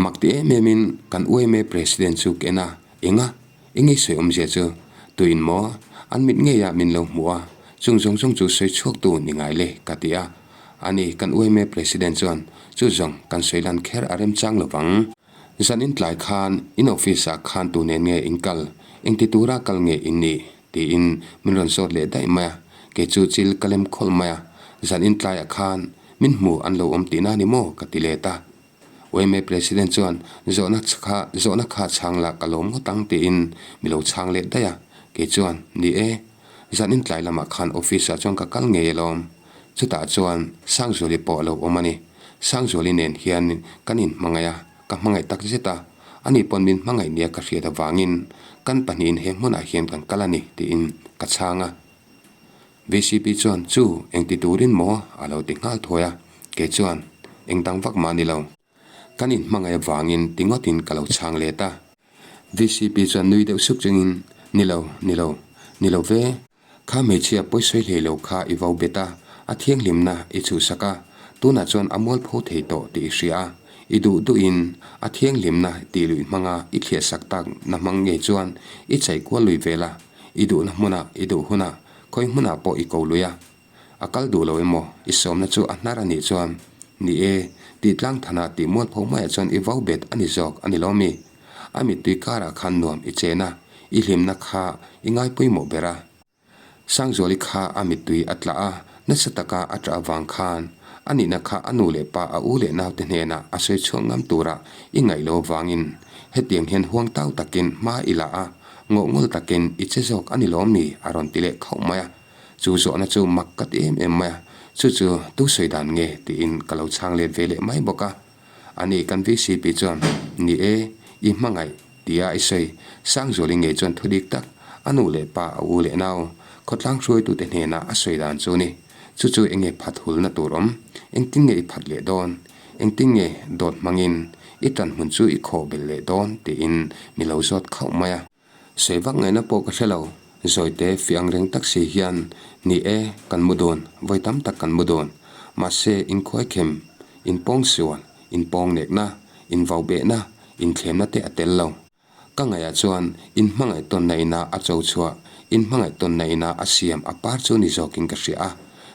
Speaker 1: Mak ti em em in kan yma President chu ken a, Enga? Engei sawi awmzia chu? Tuin maw? An mit ngei ah min lo hmu a, chung zawng zawng chu sawi chhuak tu ni ngai le ka ti a. Ani kan yma President chuan chu zawng kan sawi lan kher a remchang lo vang. Zan in tlai khan in office ah khan tu nen nge in kal? Engti tura kal nge in nih? Tiin min rawn zawt leh daih mai a, kei chu chil ka lem khawlh mai a, zan in tlaiah khan Min hmu an lo awm tihna ni maw? ka ti let a. Yma President chuan zawhna kha zawhna kha chhang la ka lawm ngawt ang tiin mi lo chhang let daih a. Kei chuan, Ni e, zan in tlai lamah khan office ah chuan ka kal ngei alawm. Chutah chuan Sangzuali pawh a lo awm a ni. Sangzuali nen hian kan inhmangaih a, ka hmangaih tak zet a. Ani pawn min hmangaih nia ka hriat avangin kan pahnihin he hmunah hian kan kal a ni tiin ka chhang a. VCP chuan, Chu, engti turin maw? a lo ti nghal thuai a. Kei chuan, Eng dang vak mah ni lo. Kan inhmangaih avangin ti ngawtin ka lo chhang let a. VCP chuan nui deuh suk chungin, Ni lo, ni lo, ni lo ve. Kha hmeichhia pawisawi hlei lo kha i vo bet a, a thianghlimna i chhuhsak a, tunah chuan a mualpho thei tawh tih i hria a. I duh duhin a thianghlimna tih luih hmanga i thliahsak tak na hmang ngei chuan i chaih kual lui vel a. I duhna hmunah, i duh hunah, khawi hmunah pawh i ko lui a. A kal duh lo emaw, i sawmna chu a hnar a nih chuan, Ni e, tih tlang thanah tih mualpho maiah chuan i vau bet a ni zawk a ni lo mi? A mittui karah khan nuam i chen a, i hlimna kha i ngai pawimawh ber a. Sangzuali kha a mittui a tla a, nasa taka a ṭah avang khan a nihna kha a nu leh pa a u leh naute hnenah a sawi chhuak ngam tura i ngaih lo avangin hetiang hian huang tau takin hma i la a, ngawhngawl takin i che zawk a ni lawm ni? a rawn ti leh khauh mai a. Chu zawhna chu mak ka ti em em mai a. Chu chu tu sawi dan nge tiin ka lo chhang let ve leh mai bawk a. Ani kan VCP chuan, Ni e, i hmangaih tia i sawi. Sangzuali ngei chuan thu dik tak, a nu leh pa a u leh nau, khawtlang hruaitute hnenah a sawi dan chu ni. Chu chu enge phat hulna tur awm? Engtin nge i phat leh dawn? Engtin nge dawt hmangin i tan hmun chu i khawh belh leh dawn? tiin mi lo zawt khauh mai a. Sawi vak ngaihna pawh ka hre lo. Zawite fiah ang reng tak si hian, Ni e, kan mu dawn, vawi tam tak kan mu dawn. Mahse, inkhuaikhem, inpawngsual, inpawngnekna, invaubehna, inthlemna te a tel lo. Ka ngaihah chuan inhmangaih tawnna ina a cho chhuah, inhmangaih tawnna ina a siam a par chu ni zawkin ka hria a.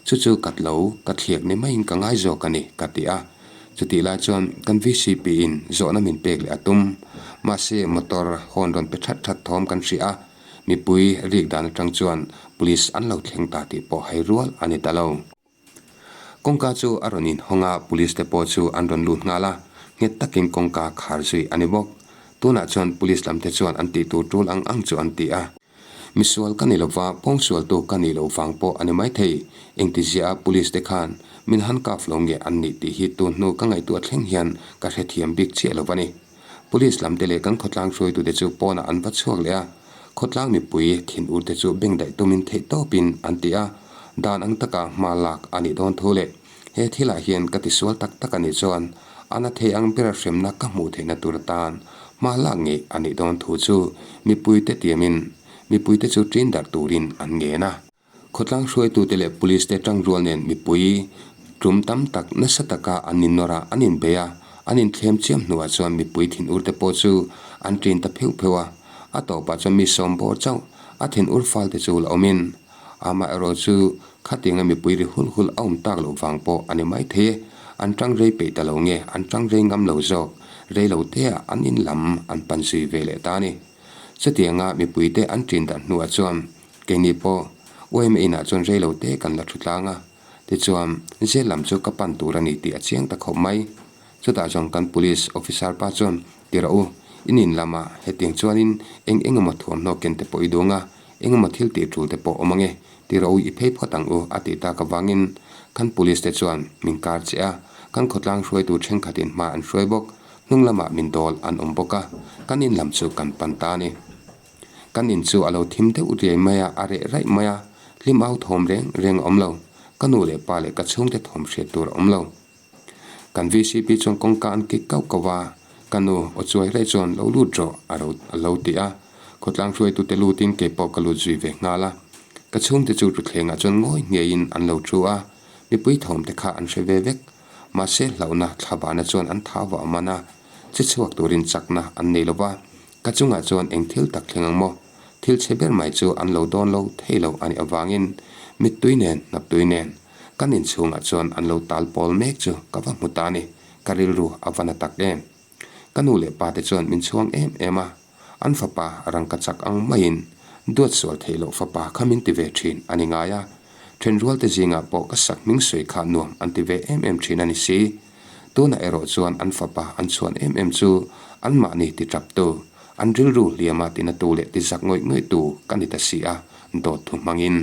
Speaker 1: Chu chu kat lo, ka thliak ni maiin ka ngai zawk a ni, ka ti a. Chutih lai chuan kan VCP in zawhna min pek leh a tum. Mahse, motor hawn rawn pe that that thawm kan hria a, mipui rik dan atang chuan police an lo thleng ta tih pawh hai rual a ni ta lo. Kawngka chu a rawn inhawng a, police te pawh chu an rawn lut nghal a, nghet takin kawngka khar zui a ni bawk. Tunah chuan police lam te chuan an tih tur tul ang ang chu an ti a. Misual ka ni lova, pawngsualtu ka nih loh vang pawh a ni maithei. Engtizia a police te khan min handcuff lo nge an nih tih hi tun hnu ka ngaihtuah thleng hian ka hrethiam bik chiah lo a ni. Police lam te leh kan khawtlang hruaitute chu pawnah an va chhuak leh a, khawtlang mipui thin ur te chu bengdaih tumin theih tawpin an ti a, dan ang taka hma lak a nih dawn thu leh he thilah hian ka tisual tak tak a nih chuan a na thei ang bera hremna ka hmuh theihna tur atan hma lak ngei a nih dawn thu chu mipuite tiamin mipuite chu ṭin darh turin an ngen a. Khawtlang hruaitute leh police te tangrual nen mipui tum tam tak nasa taka an innawr a, an inbei a, an inthlem chiam hnuah chuan mipui thinur te pawh chu an ṭin ta pheuh pheuh a. A tawpah chuan mi sawm bawr chauh a thinur fal te chu la awmin amaherawh chu khatianga mipui ri hulh hulh a awm tak loh vang pawh a ni maithei e. An ṭang rei peih ta lo nge an ṭang rei ngam lo zawk, rei lo teah an in lam an pan zui ve leh ta a ni. Chutianga mipuite an ṭin dan hnuah chuan Keini pawh UMA inah chuan rei lo te kan la thu tlang a, tichuan jail lam chu ka pan tur a ni tih a chiang ta khawp mai. Chutah chuan kan police officer pa chuan, Ti rawh u, in in lamah hetiang chuanin eng eng emaw thuamhnaw ken te pawh i duang a, eng emaw thil tih tul te pawh awm ange, ti rawh u i phei phawt ang u a tih tak avangin kan police te chuan min kar che a, kan khawtlang hruaitu thenkhatin hma an hruai bawk, hnung lamah min dawl an awm bawk a, kan in lam chu kan pan ta a ni. Kan in chu a lo thim deuh riai mai a, a reh raih mai a, hlim au thawm reng reng a awm lo. Ka nu leh pa leh ka chhungte thawm hriat tur a awm lo. Kan VCP chuan kawngka an kik kauh kauh a, ka nu aw chuai raih chuan lo lut rawh a ro a lo ti a. Khawtlang hruaitute lutin kei pawh ka lut zui ve nghal a. Ka chhungte chu ruthlengah chuan ngawi ngeiin an lo thu a, mipui thawm te kha an hre ve vek. Mahse hlauhna thlavana chuan an thau vah man a, che chhuak turin chakna an nei lo va. Ka chungah chuan eng thil tak thleng ang maw? Thil chhe ber mai chu an lo dawn lo thei lo a nih avangin mittui nen, hnaptui nen kan inchhungah chuan an lo tal pawl mek chu ka va hmu ta a ni. Ka rilru a va na tak em? Ka nu leh pa te chuan min chhuang em em a, an fapa rangka chak ang maiin duat sual theih loh fapa kha min ti ve thin a ni ngai a. Thenrualte zingah pawh ka sak hming sawi kha nuam an ti ve em em thin a ni si. Tunah erawh chuan an fapa an chhuan em em chu anmahni ti taptu, an rilru hliama tinatu leh ti zak ngawih ngawihtu ka ni ta si a, dawt thu hmangin.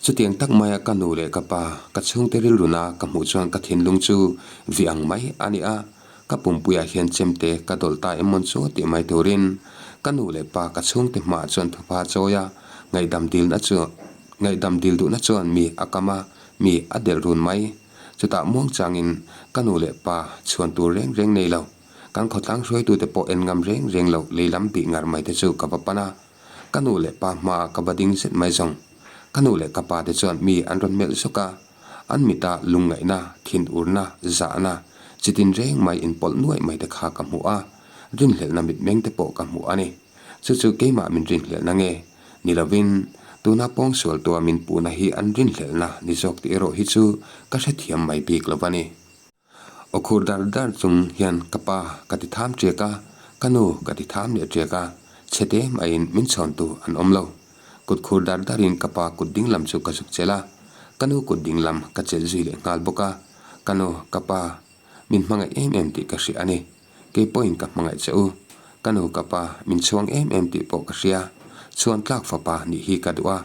Speaker 1: Chutiang tak maia ka nu leh ka pa, ka chhungte rilruna ka hmuh chuan ka thinlung chu vi ang mai a ni a, ka pumpuiah hian chemte ka dawlh ta em mawn chu tih mai turin ka nu leh pa ka chhungte hmaah chuan thupa chawi a, ngaihdam dilna chu ngaihdam dil duhna chuan mi a kam a, mi a delh run mai. Chutah muang changin ka nu leh pa chhuan tur reng reng nei lo, kan khawtlang hruaitute pawh en ngam reng reng lo lei lam bih ngar mai te chu ka va pan a. Ka nu leh pa hmaah ka va ding zet mai zawng. Ka nu leh ka pa te chuan mi an rawn melh zawk a, an mita lungngaihna, thinurna, zahna, chitin reng mai inpawlh nuaih mai te kha ka hmu a, rinhlelhna mitmeng te pawh ka hmu a ni. Chu chu keimah min rinhlelhna nge? Ni lovin, tuna pawngsual tua min puhna hi an rinhlelhna ni zawk tih erawh hi chu ka hrethiam mai bik lo a ni. Aw khur dar dar chung hian ka pa ka ti tham ṭiak a, ka nu ka ti tham leh ṭiak a, chhe te mahin min chhawntu an awm lo. Kut khur dar darin ka pa kut ding lam chu ka zuk chelh a, ka nu kut ding lam ka chelh zui leh nghal bawk a, ka nu, ka pa, min hmangaih em em tih ka hria a ni. Kei pawhin ka hmangaih che u. Ka nu ka pa min chhuang em em tih pawh ka hria. Chhuan tlak fapa nih hi ka duh a.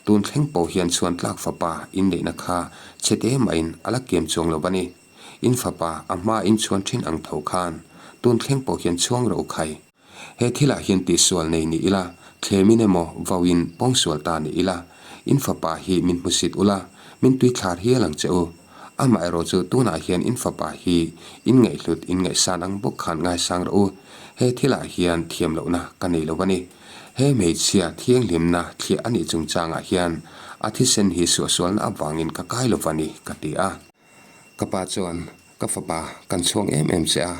Speaker 1: Tun thleng pawh hian chhuan tlak fapa inneihna kha chhe te mahin a la kiam chuang lo a ni. In fapa a hma in chhuan thin ang tho khan tun thleng pawh hian chhuang rawh u khai. He thilah hian tihsual nei ni ila, thlemin emaw vauin pawngsual ta ni ila, in fapa hi min hmusit ula, min tuithlar hial ang che u. Amaherawh chu tunah hian in fapa hi in ngaihhlut in ngaihsan ang bawk khan ngaisang rawh u. He thilah hian thiam lohna ka nei lo a ni. He hmeichhia thianghlimna thliah a nih chungchangah hian a thisen hi suahsualna avangin ka kai lo va ni, ka ti a. Ka pa chuan, Ka fapa, kan chhuang em em che a.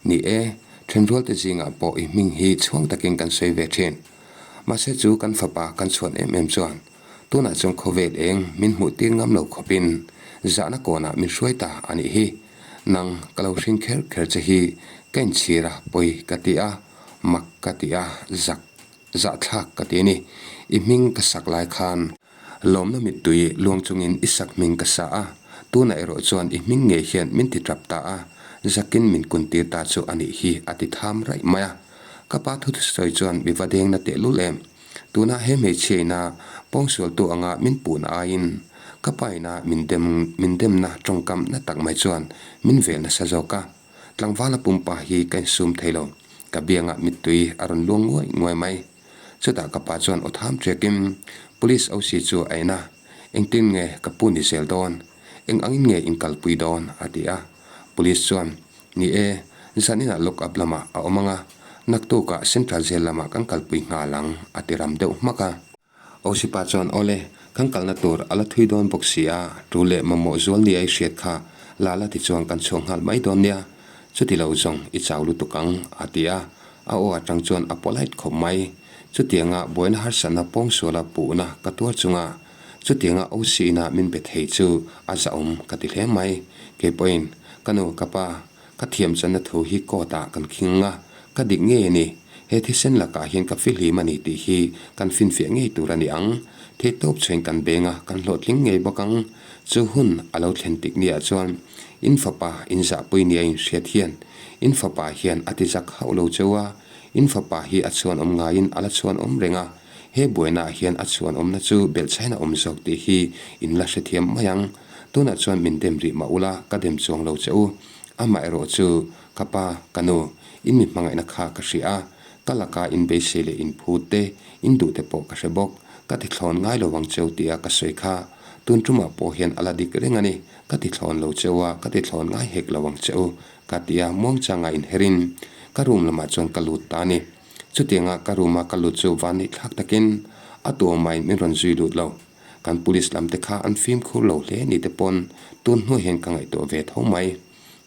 Speaker 1: Ni e, thenrualte zingah pawh i hming hi chhuang takin kan sawi ve thin. Mahse chu kan fapa kan chhuan em em chuan tunah chuan khawvel eng min hmuh tir ngam lo khawpin zahna kawnah min hruai ta a nih hi. Nang ka lo hring kher kher che hi ka inchhir a, pawi ka ti a, mak ka ti a, zak zahthlak ka ti a ni. I hming ka sak lai khan. Lawmna mittui luang chungin i sak hming ka sa a, tunah erawh chuan i hming ngei hian min ti tap ta a, zakin min kun tir ta chu a nih hi a ti tham raih mai a. Ka pa thu sawi chuan mi va dengna tehlul em? Tunah he hmeichhiaina pawngsualtu anga min puhna aiin ka paina min dem min demna tawngkam na tak mai chuan min vel nasa zawk a. Tlangvala pumpa hi ka insum thei lo, ka biangah mittui a rawn luang nguai nguai mai. Chutah ka pa chuan aw tham ṭiakin Police OC chu a en a, Engtin nge ka pu ni zel dawn? Eng angin nge in kalpui dawn? a ti a. Police chuan, Ni e, zaninah lock up lamah a awm ang a, naktukah Central Jail lamah kan kalpui nghal ang, a ti ram deuh hmak a. OC pa chuan, Awle, kan kalna tur a la thui dawn bawk si a, ṭul leh mamawh zual nia i hriat kha la la ti chuan kan chhuak nghal mai dawn nia. Chuti lo zawng i chau lutuk ang, a ti a. A aw atang chuan a polite khawp mai. Chutianga buaina harsatna pawngsuala puhna ka tuar chunga chutianga OC ina min be thei chu a zahawm ka ti hle mai. Kei pawhin, Ka nu, ka pa, ka thiam channa thu hi court ah kan khing a, ka dik ngei a ni. He thisen lakah hian ka fihlim a ni tih hi kan finfiah ngei tur a ni ang. Theihtawp chhuain kan beng a, kan hlawhtling ngei bawk ang. Chu hun a lo thlen tik niah chuan in fapa in zahpui nia in hriat hian in fapa hian a ti zak hauh lo cheu a, in fapa hi a chhuan awm ngaiin a la chhuan awm reng a, he buainaah hian a chhuan awmna chu belhchhain a awm zawk tih hi in la hrethiam mai ang. Tunah chuan min dem rih mah ula ka dem chuang lo che u. Amaherawh chu ka pa, ka nu, in mi hmangaihna kha ka hria a, ka laka in beisei leh in phut te, in duh te pawh ka hre bawk. Ka ti thlawn ngai lo ang cheu tia ka sawi kha. Tun tumah pawh hian a la dik reng a ni. Ka ti thlawn lo cheu a, ka ti thlawn ngai hek lo ang che u, ka ti a, muangchanga inherin ka room lamah chuan ka lut ta a ni. Chutianga ka room a ka lut chu van neih thlak takin a tuamaiin min rawn zui lut lo. Kan police lam te kha an fimkhur lo hle ni te pawn tun hnuai hian ka ngaihtuah ve tho mai.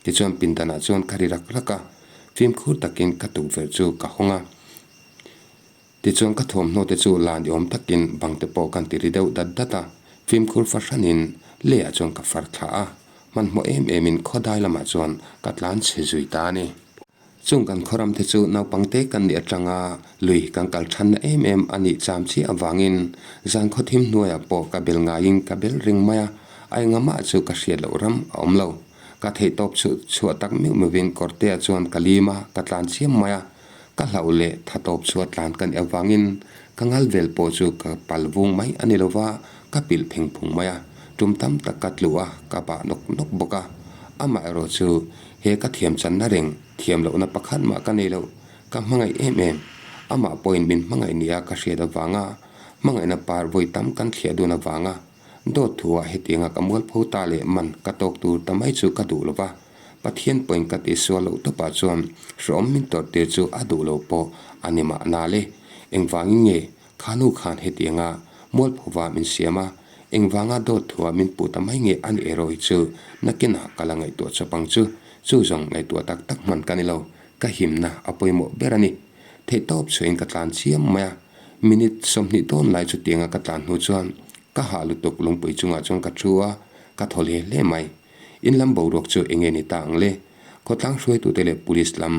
Speaker 1: Tichuan pindanah chuan ka ri rak rak a, fimkhur takin ka tukverh chu ka hawng a. Tichuan ka thuamhnaw te chu la ni awm takin bang te pawh kan ti ri deuh dat dat a, fimkhur fahranin leiah chuan ka far thla a, hmanhmawh em emin khawdai lamah chuan ka tlan chhe zui ta a ni. Chung kan khawram te chu naupang te kan nih atanga lui kan kal thanna em em a nih cham chiah avangin zan khawthim hnuaiah pawh ka bel ngaiin ka bel ring mai a, a engamah chu ka hriat loh ram a awm lo. Ka theihtawp chhuah tak meuh meuhin kawrtea chuan ka lim a, ka tlan chiam mai a. Ka hlauh leh tha tawp chhuat tlan ka nih avangin ka ngal vel pawh chu ka pal vung mai a ni lova, ka pilh pheng phung mai a, tum tam tak ka tlu a, ka bah nawk nawk bawk a. Amaherawh chu he ka thiam channa reng thiam lohna pakhat mah ka nei loh, ka hmangaih em em. Amah pawhin min hmangaih nia ka hriat avanga hmangaihna par vawi tam kan thliah dun avanga dawt thuah hetianga ka mualpho ta leh man ka tawk tur ta mai chu ka duh lova. Pathian pawhin ka tihsual loh tawpah chuan hrehawm min tawrh tir chu a duh lo pawh a ni mahna le. Engvangin nge khanu khan hetianga mualphova min siam a, engvanga dawt thua min puh ta mai nge a ni erawh hi chu nakinah ka la ngaihtuah chawp ang chu. Chu zawng ngaihtuah tak tak hman ka ni lo, ka himna a pawimawh ber a ni. Theihtawp chhuahin ka tlan chiam mai a, minute 20 dawn lai chutianga ka tlan hnu chuan ka hah lutuk lungpui chungah chuan ka thu a, ka thaw hle hle mai. In lam boruak chu enge ni ta ang le? Khawtlang hruaitute leh police lam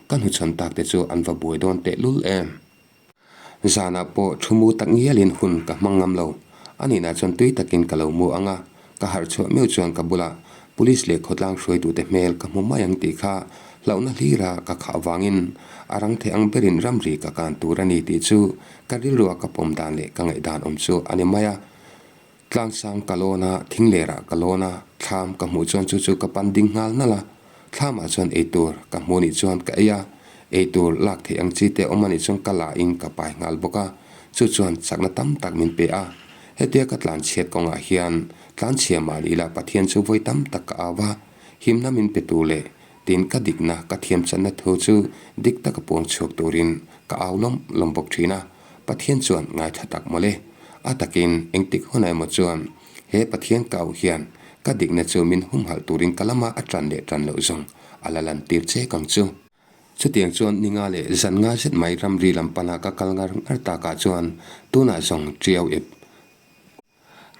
Speaker 1: ka hnuchhawn tak te chu an va buai dawn tehlul em? Zanah pawh thu mu tak ngialin hun ka hmang ngam lo. A nihna chuan tui takin ka lo mu ang a, ka harh chhuah meuh chuan ka bulah police leh khawtlang hruaitute hmel ka hmu mai ang tih kha Hlauhna hlira ka khah vangin a rang thei ang berin ramri ka kan tur a ni tih chu ka rilrua ka pawm dan leh ka ngaihdan awm chu a ni mai a. Tlangsang ka lawn a, thinglerah ka lawn a, thlam ka hmuh chuan chu chu ka pan ding nghal nalh a. Thlamah chuan eitur ka hmuh nih chuan ka ei a, eitur lak theih ang chi te awm a nih chuan ka la in ka pai nghal bawk a, chu chuan chakna tam tak min pe a. Hetia ka tlanchhiat kawngah hian tlanchhia mah ni ila Pathian chu vawi tam tak ka au a, himna min pe tu leh tin ka dikna ka thiamchanna thu chu dik taka puang chhuak turin ka au lawm lawm bawk thin a, Pathian chuan ngaithla tak mawle. A takin engtik hunah emaw chuan he Pathian ka auh hian ka dikna chu min humhalh turin ka lama a tan leh tan loh zawng a la lantir che kang chu. Chutiang chuan ni nga leh zan nga zet mai ramri lam pana ka kal ngar ngar takah chuan tunah zawng Tiau ep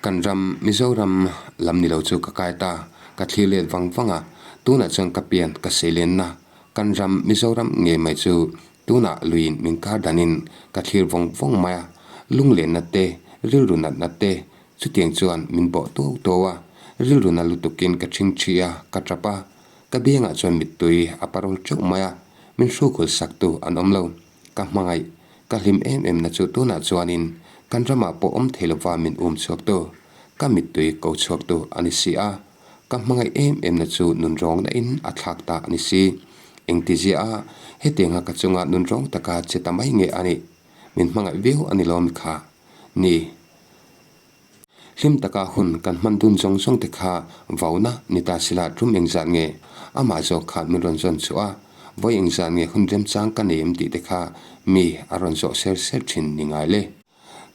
Speaker 1: Kan ram, Mizoram, lam ni lo chu ka kai ta, ka thlir let vang vang a, tunah chuan ka pian ka seilenna kan ram, Mizoram, ngei mai chu tunah luiin min kar danin ka thlir vawng vawng mai a, lunglenna te, rilru natna te chutiang chuan min bawh tuau tuau a, rilru na lutukin ka ṭhingṭhi a, ka ṭap a, ka biangah chuan mittui a parawl ṭeuh mai a, min hrukhul saktu an awm lo. Ka hmangaih, ka hlim em em na chu tunah chuanin kan ramah pawh awm thei lova min um chhuaktu, ka mittui ko chhuaktu a ni si a. Ka hmangaih em em na chu nunrawngna in a thlak ta a ni si. Engtizia a, hetianga ka chunga nunrawng taka che ta mai nge a nih? Min hmangaih viau a ni lo mi kha? Ni. Hlim taka hun kan hman dun zawng zawng te kha vauna ni ta sila tum engzat nge amah zawk khan min rawn zawn chhuah a, vawi engzat nge hun remchang ka nei em tih te kha mi a rawn zawh ser ser thin ni ngai le.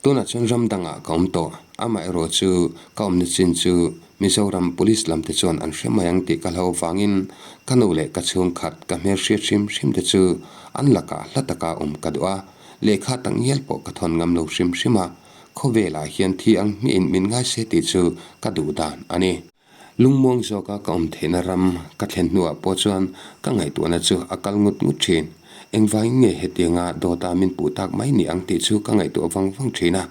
Speaker 1: Tunah chuan ram dangah ka awm tawh, amaherawh chu ka awmna chin chu Mizoram Police lam te chuan an hre mai ang tih ka hlau vangin ka nu leh ka chhungkhat ka hmelhriat hrim hrim te chu an lakah hla taka awm ka duh a, lehkha tak ngial pawh ka thawn ngam lo hrim hrim a. Khawvelah hian thi ang hmihin min ngai se tih chu ka duh dan a ni. Lungmuang zawka ka awm theihna ram ka thlen hnuah pawh chuan ka ngaihtuahna chu a kal ngut ngut thin. Engvangin nge hetianga dawta min puh tak mai ni ang tih chu ka ngaihtuah vang vang thin a.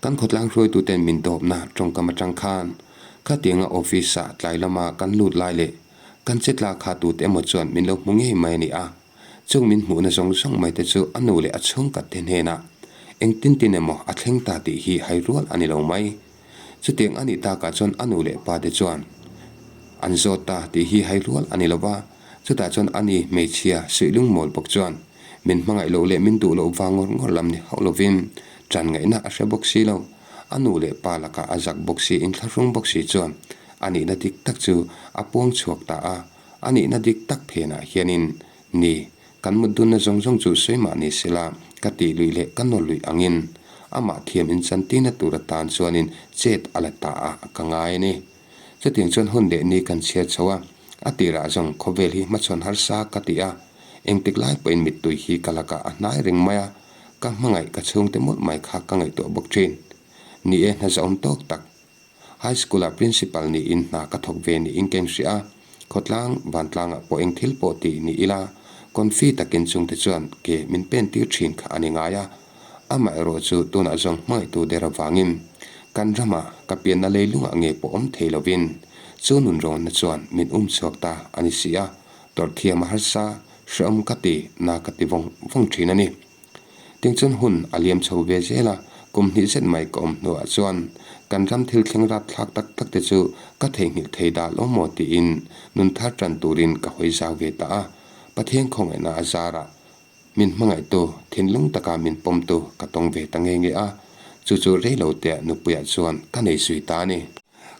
Speaker 1: Kan khawtlang hruaituten min dawpna tawngkam atang khan khatianga office-ah tlai lama kan lut lai leh kan che tla kha tute emaw chuan min lo hmu ngei mai a ni a. Chung min hmuhna zawng zawng mai te chu a nu leh a chhungkat te hnenah engtin tin emaw a thleng ta tih hi hai rual a ni lo mai. Chutiang a nih takah chuan a nu leh pa te chuan an zawt ta tih hi hai rual a ni lo va, chutah chuan a ni hmeichhia suihlung mawl bawk chuan min hmangaih loh leh min duh loh vang ngawr ngawr lam ni hauh lovin tan ngaihna a hre bawk si lo. A nu leh pa lakah a zak bawk si inthlahrung bawk si chuan a nihna dik tak chu a puang chhuak ta a. A nihna dik tak phenah hianin, Ni, kan mut dunna zawng zawng chu sawi mah ni sela, ka tih luih leh ka nawl luih angin, amah thiam inchantirna tur atan chuanin chet a la ta a ka ngai a ni. Chutiang chuan hun leh ni kan chhiar chho a, a tirah zawng khawvel hi hmachhawn harsa ka ti a, engtik lai pawhin mittui hi ka lakah a hnai reng mai a, ka hmangaih ka chhungte mawlh mai kha ka ngaihtuah bawk thin. Ni e, hna zahawm tawk tak High School-ah Principal niin hna ka thawk ve niin ka inhria a, khawtlang vantlangah pawh eng thil pawh tih ni ila, confi takin chungte chuan ke min pen tir thin kha a ni ngai a. Amaherawh chu tunah zawng hmangaihtu der avangin kan ramah ka pianna leilungah nge pawh awm thei lovin chu nunrawnna chuan min um chhuak ta a ni si a, tawrhthiam a harsa, hrehawm ka ti, na ka ti vawng vawng thin a ni. Tin chuan hun a liam chho ve zel a, kum hnih zet mai ka awm hnuah chuan kan ram thil thleng rap thlak tak tak te chu ka theihnghilh thei dah lo maw tiin nun thar tan turin ka hawi zau ve ta a. Pathian khawngaihna a zarah min hmangaihtu, thinlung taka min pawmtu ka tawng ve ta nge nge a, chu chu rei lo tea nupuiah chuan ka nei zui ta a ni.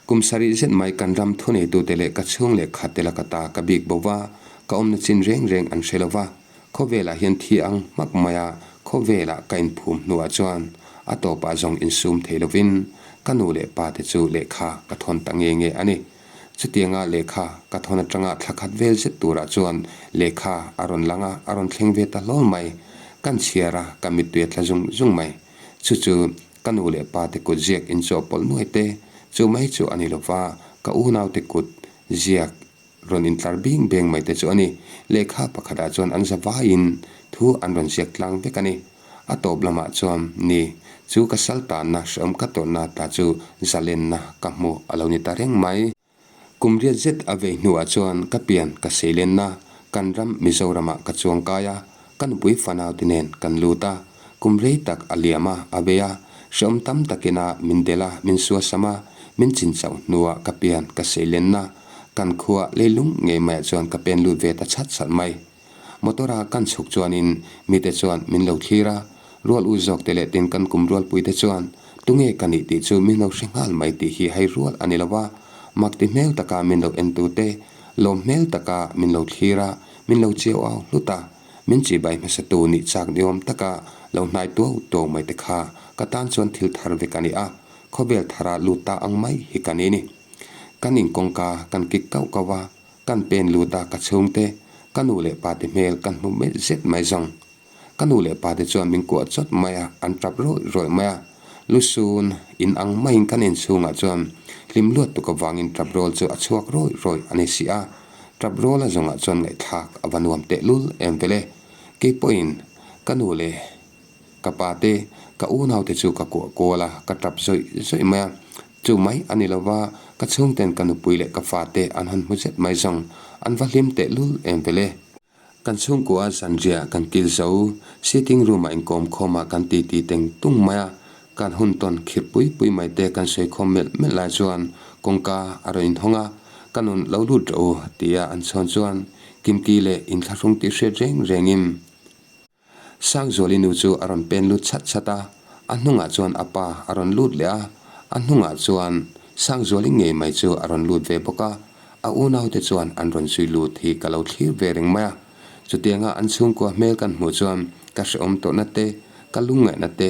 Speaker 1: Kum sarih zet mai kan ram thuneitute leh ka chhung leh khatte laka ta ka bik bo va, ka awmna chin reng reng an hre lo va, Khawvelah hian thi ang hmak mai a, khawvelah ka inphum hnuah chuan a tawpah zawng insum thei lovin ka nu leh pa te chu lehkha ka thawn ta nge nge a ni. Chutianga lehkha ka thawn atanga thla khat vel zet turah chuan lehkha a rawn lang a, a rawn thleng ve ta hlawl mai. Kan chhiar a, ka mittui a tla zung zung mai. Chu chu ka nu leh pa te kut ziak inchawhpawlh nuai te, chu mai chu a ni lova, ka unaute kut ziak Rawn intlar bing beng mai te chu a ni. Lehkha pakhatah chuan an za vaiin thu an rawn ziak tlang vek a ni. A tawp lamah chuan, Ni, chu ka sal tanna hrehawm ka tawrhna ta chu zalenna ka hmu a lo ni ta reng mai. Kum riat zet a vei hnuah chuan ka pian ka seilenna. Kan ram Mizoramah ka chuang kai a, ka nupui fanaute nen kan lut a. Kum rei tak a liam a, a bei a, hrehawm tam takin a min delh a, min suasam a, min chin chauh hnuah ka pian ka seilenna kan khua leilung ngei maiah chuan ka pen lut ve ta chhat chhat mai. Motor-a kan chhuk chuanin mite chuan min lo thlir a, rual u zawk te leh tin kan kum rualpui te chuan tunge ka nih tih chu min lo hre nghal mai tih hi hai rual a ni lo a, mak ti hmel taka min lo en tu te, lawm hmel taka min lo thlir a, min lo chiau au hlut a, min chibai hmasa tu nih chak ni awm taka lo hnai tuau tuau mai te kha ka tan chuan thil thar vek a ni a, khawvel thara lut ta ang mai hi ka ni ni. Kan inkawngka kan kik kauh kauh a. Kan pen lut a ka chhungte, ka nu leh pa te hmel kan hmu melh zet mai zawng. Ka nu leh pa te chuan min kuah chawt mai a, an tap rawih rawih mai a. Lusun in ang maiin kan inchhungah chuan hlim luat tuk avangin tap rawl chu a chhuak rawih rawih a ni si a. Tap rawl a zawngah chuan ngaihthlak a va nuam tehlul em vele. Keipawhin ka nu leh. Ka pa te, ka unau te chu ka kuah kual a, ka tap zawih zawih mai a. Chu mai a ni lova, ka chhungten ka nupui leh ka fate an han hmu zet mai zawng, an va hlim teh lul em vel e. Kan chhungkua zanriah kan kil zo, sitting room ah inkawm khawm ah kan titi teng tung mai a, kan hun tawn khirh pui pui mai te kan sawi khawm melh melh lai chuan kawngka a rawn inhawng a, ka nun lo lut rawh u tia an chhawn chuan Kimki leh inthlahrung tih hriat reng rengin Sangzuali nu chu a rawn pen lut chhat chhat a, a hnungah chuan a pa a rawn lut leh a, a hnungah chuan Sangzuali ngei mai chu a rawn lut ve bawk a, a unaute chuan an rawn zui lut hi ka lo thlir ve reng mai a. Chutianga an chhungkua hmel kan hmuh chuan ka hrehawm tawhna te, ka lungngaihna te,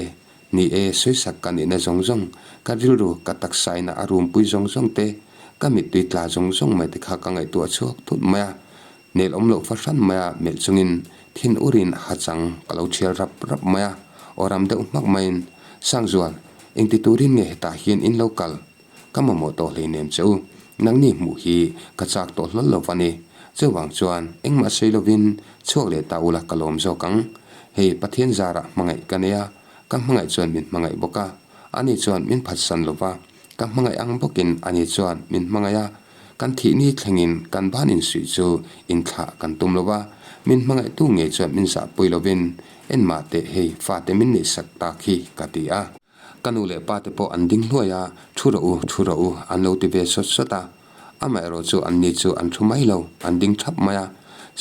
Speaker 1: ni e sawisak ka nihna zawng zawng, ka rilru ka taksaina a rumpui zawng zawng te, ka mittui tla zawng zawng mai te kha ka ngaihtuah chhuak thut mai a. Nel awm loh fahran mai a melh chungin thin urin hachang ka lo thial rap rap mai a, aw ram deuh hmak maiin, Sangzual, engti turin nge hetah hian in lo kal? Ka mamawh tawh hleinem che u, nangni hmuh hi ka chak tawh hlawl lo va ni. Chuvang chuan engmah sawi lovin chhuak leh ta ula ka lawm zawk ang. Hei Pathian zarah hmangaih ka nei a, ka hmangaih chuan min hmangaih bawk a, ani chuan min phatsan lo va, Ka hmangaih ang bawkin ani chuan min hmangaih a, kan thih ni thlengin kan ban insuih chu inthlah kan tum lo va, min hmangaihtu ngei chuan min zahpui lovin enmah teh hei fate min neihsak tak hi ka ti a. Ka nu leh pa te pawh an ding hluai a, thu rawh u, thu rawh u an lo ti ve sawt sawt a. Amaherawh chu anni chu an thu mai lo, an ding thap mai a.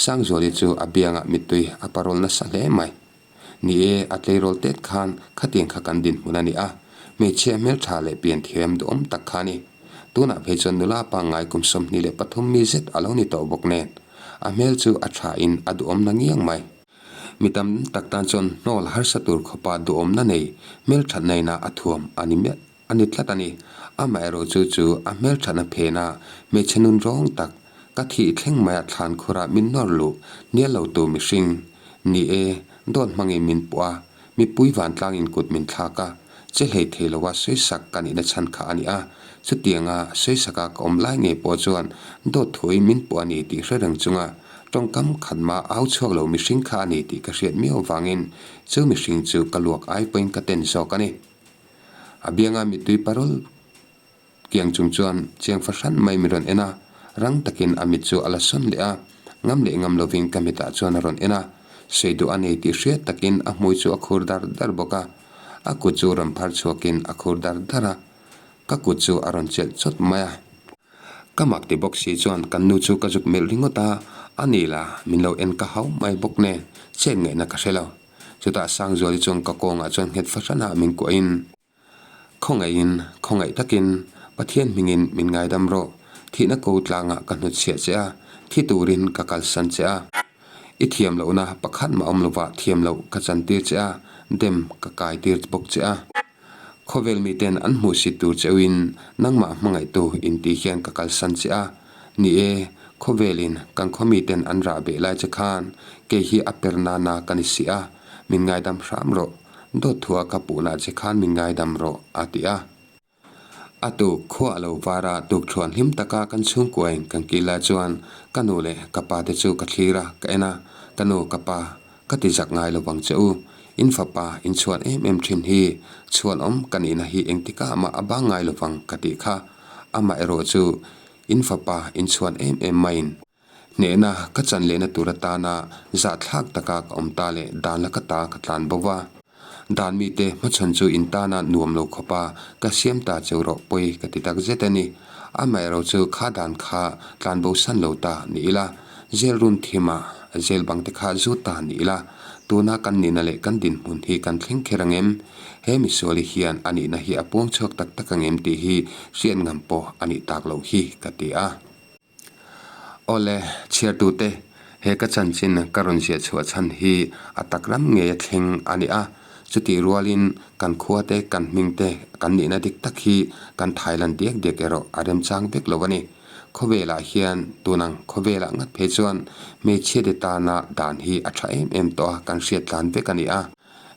Speaker 1: Sangzuali chu a biangah mittui a parawl nasa hle mai. Ni e, a tleirawl tet khan khatiang kha kan dinhmun a ni a, hmeichhia hmeltha leh pianthiam duhawm tak kha a ni. Tunah phei chuan nula pangngai kum 23 mi zet a lo ni tawh bawk nen, a hmel chu a thain a duhawmna ngiang mai. Mi tam tak tan chuan hnawl harsa tur khawpa duhawmna nei hmelthatna ina a thuam a ni miah a ni tlat a ni. Amaherawh chu chu a hmelthatna phena hmeichhe nun rawng tak, ka thih thleng maia thlan khura min nawr luh hnial lo tu mihring ni e, dawt hmangin min puah a, mipui vantlangin kut min thlak a, che hlei thei loa sawisak ka nihna chhan kha a ni a, chutianga sawisaka ka awm lai ngei pawh chuan dawt thuin min puah a ni tih hre reng chunga tawngkam khat mah au chhuak lo mihring kha a ni tih ka hriat miau avangin chu mihring chu ka luak ai pawhin ka ten zawk a ni. A bianga mittui parul kiang chung chuan chiang fahran mai min rawn en a, rang takin a mit chu a la sawn leh a, ngam leh ngam lovin ka mitah chuan a rawn en a, sawi duh a nei tih hriat takin a hmui chu a khur dar dar bawk a, a kut chu rawn phar chhuakin a khur dar dar a, ka kut chu a rawn chelh chawt mai a. Ka mak ti bawk si chuan kan nu chu ka zuk melh ringawt a, a ni la, min lo en ka hau mai bawk nen, chet ngaihna ka hre lo. Chutah Sangzuali chuan ka kawngah chuan nghet fahranah min kuahin, Khawngaihin, khawngaih takin, Pathian hmingin min ngaidam rawh. Thihna ko tlangah ka hnutchhiah che a, thi turin ka kalsan che a. I thiam lohna pakhat mah awm lovah thiam loh ka chantir che a, dem ka kaitir bawk che a. Khawvel miten an hmuhsit tur cheuhin nangmah hmangaihtu intih hian ka kalsan che a. Ni e, khawvelin kan khaw miten an rah beh lai che khan kei hi a per nana ka ni si a, min ngaidam hram rawh. Dawt thua ka puhna che khan min ngaidam rawh, a ti a. A tuk khua a lo var a, tukthuan hlim taka kan chhungkuain kan kil lai chuan ka nu leh ka pa te chu ka thlir a, ka en a, Ka nu, ka pa, ka ti zak ngai lo vang che u. In fapa in chhuan em em thin hi chhuanawm ka nihna hi engtikah mah a bang ngai lo vang ka tih kha. Amaherawh chu in fapa in chhuan em em maiin. Hnehna ka chan lehna tur atana zahthlak taka ka awm ta leh dan laka ta ka tlan bo va. Dan mite hmachhawn chu in tana nuam lo khawpa ka siam ta cheu rawh pawi ka ti tak zet a ni. Amaherawh chu kha dan kha tlan bo san lo ta ni ila, jail run thima jail bang te kha zut ta ni ila, tuna kan nihna leh kan dinhmun hi kan thleng kher ang em? He misuali hian a nihna hi a puang chhuak tak tak ang em tih hi hriat ngam pawh a nih tak loh hi ka ti a. Awle, chhiartute, he ka chanchin ka rawn ziah chhuah chhan hi a tak ram ngei a thleng a ni a. Chutih rualin kan khuate, kan hmingte, kan nihna dik tak hi kan thailan diak diak erawh a remchang vek lo a ni. Khawvelah hian tunang khawvelah ngat phei chuan hmeichhiate tana dan hi a tha em em tawh a, kan hriat tlan vek a ni a.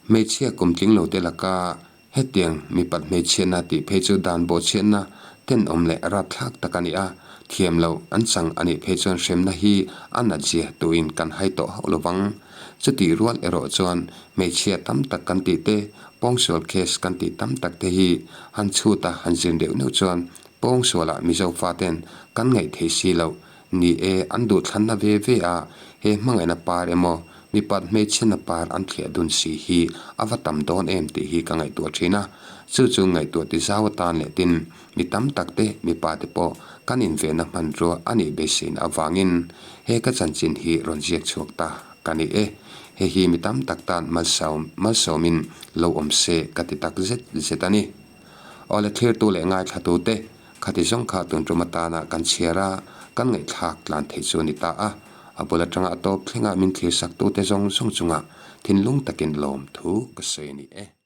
Speaker 1: Hmeichhia kum tling lote laka Hetiang mipat hmeichhiatna tih phei chu dan bawhchhiatna tenawm leh rapthlak tak a ni a, thiam loh an chang a nih phei chuan hremna hi a nat zia tuin kan hai tawh hauh lo vang. Chutih rual erawh chuan hmeichhia tam tak kan tih te, pawngsual case kan tih tam tak te hi han chhut a han zir deuh neuh chuan pawngsualah Mizo faten kan ngaih thei si loh Ni e, an duhthlanna ve ve a, he hmangaihna par emaw, mipat hmeichhiatna par an thliah dun si hi a va tam dawn em tih hi ka ngaihtuah thin a. Chu chu ngaihtuah ti zau atan leh tin, mi tam tak te, mipa te pawh kan invenna hmanrua a nih beiseina avangin he ka chanchin hi rawn ziak chhuak ta ka ni e. Hei hi mi tam tak tan malsawm malsawmin lo awm se ka ti tak zet zet a ni. Awle thlirtu leh ngaithlatu te Khati zawng kha tun tum atana kan chhiar a, kan ngaihthlak tlan theih chu a ni ta a. A bul atanga a tawp thlenga min thlir saktute zawng zawng chungah thinlung takin lawmthu ka sawi a ni e.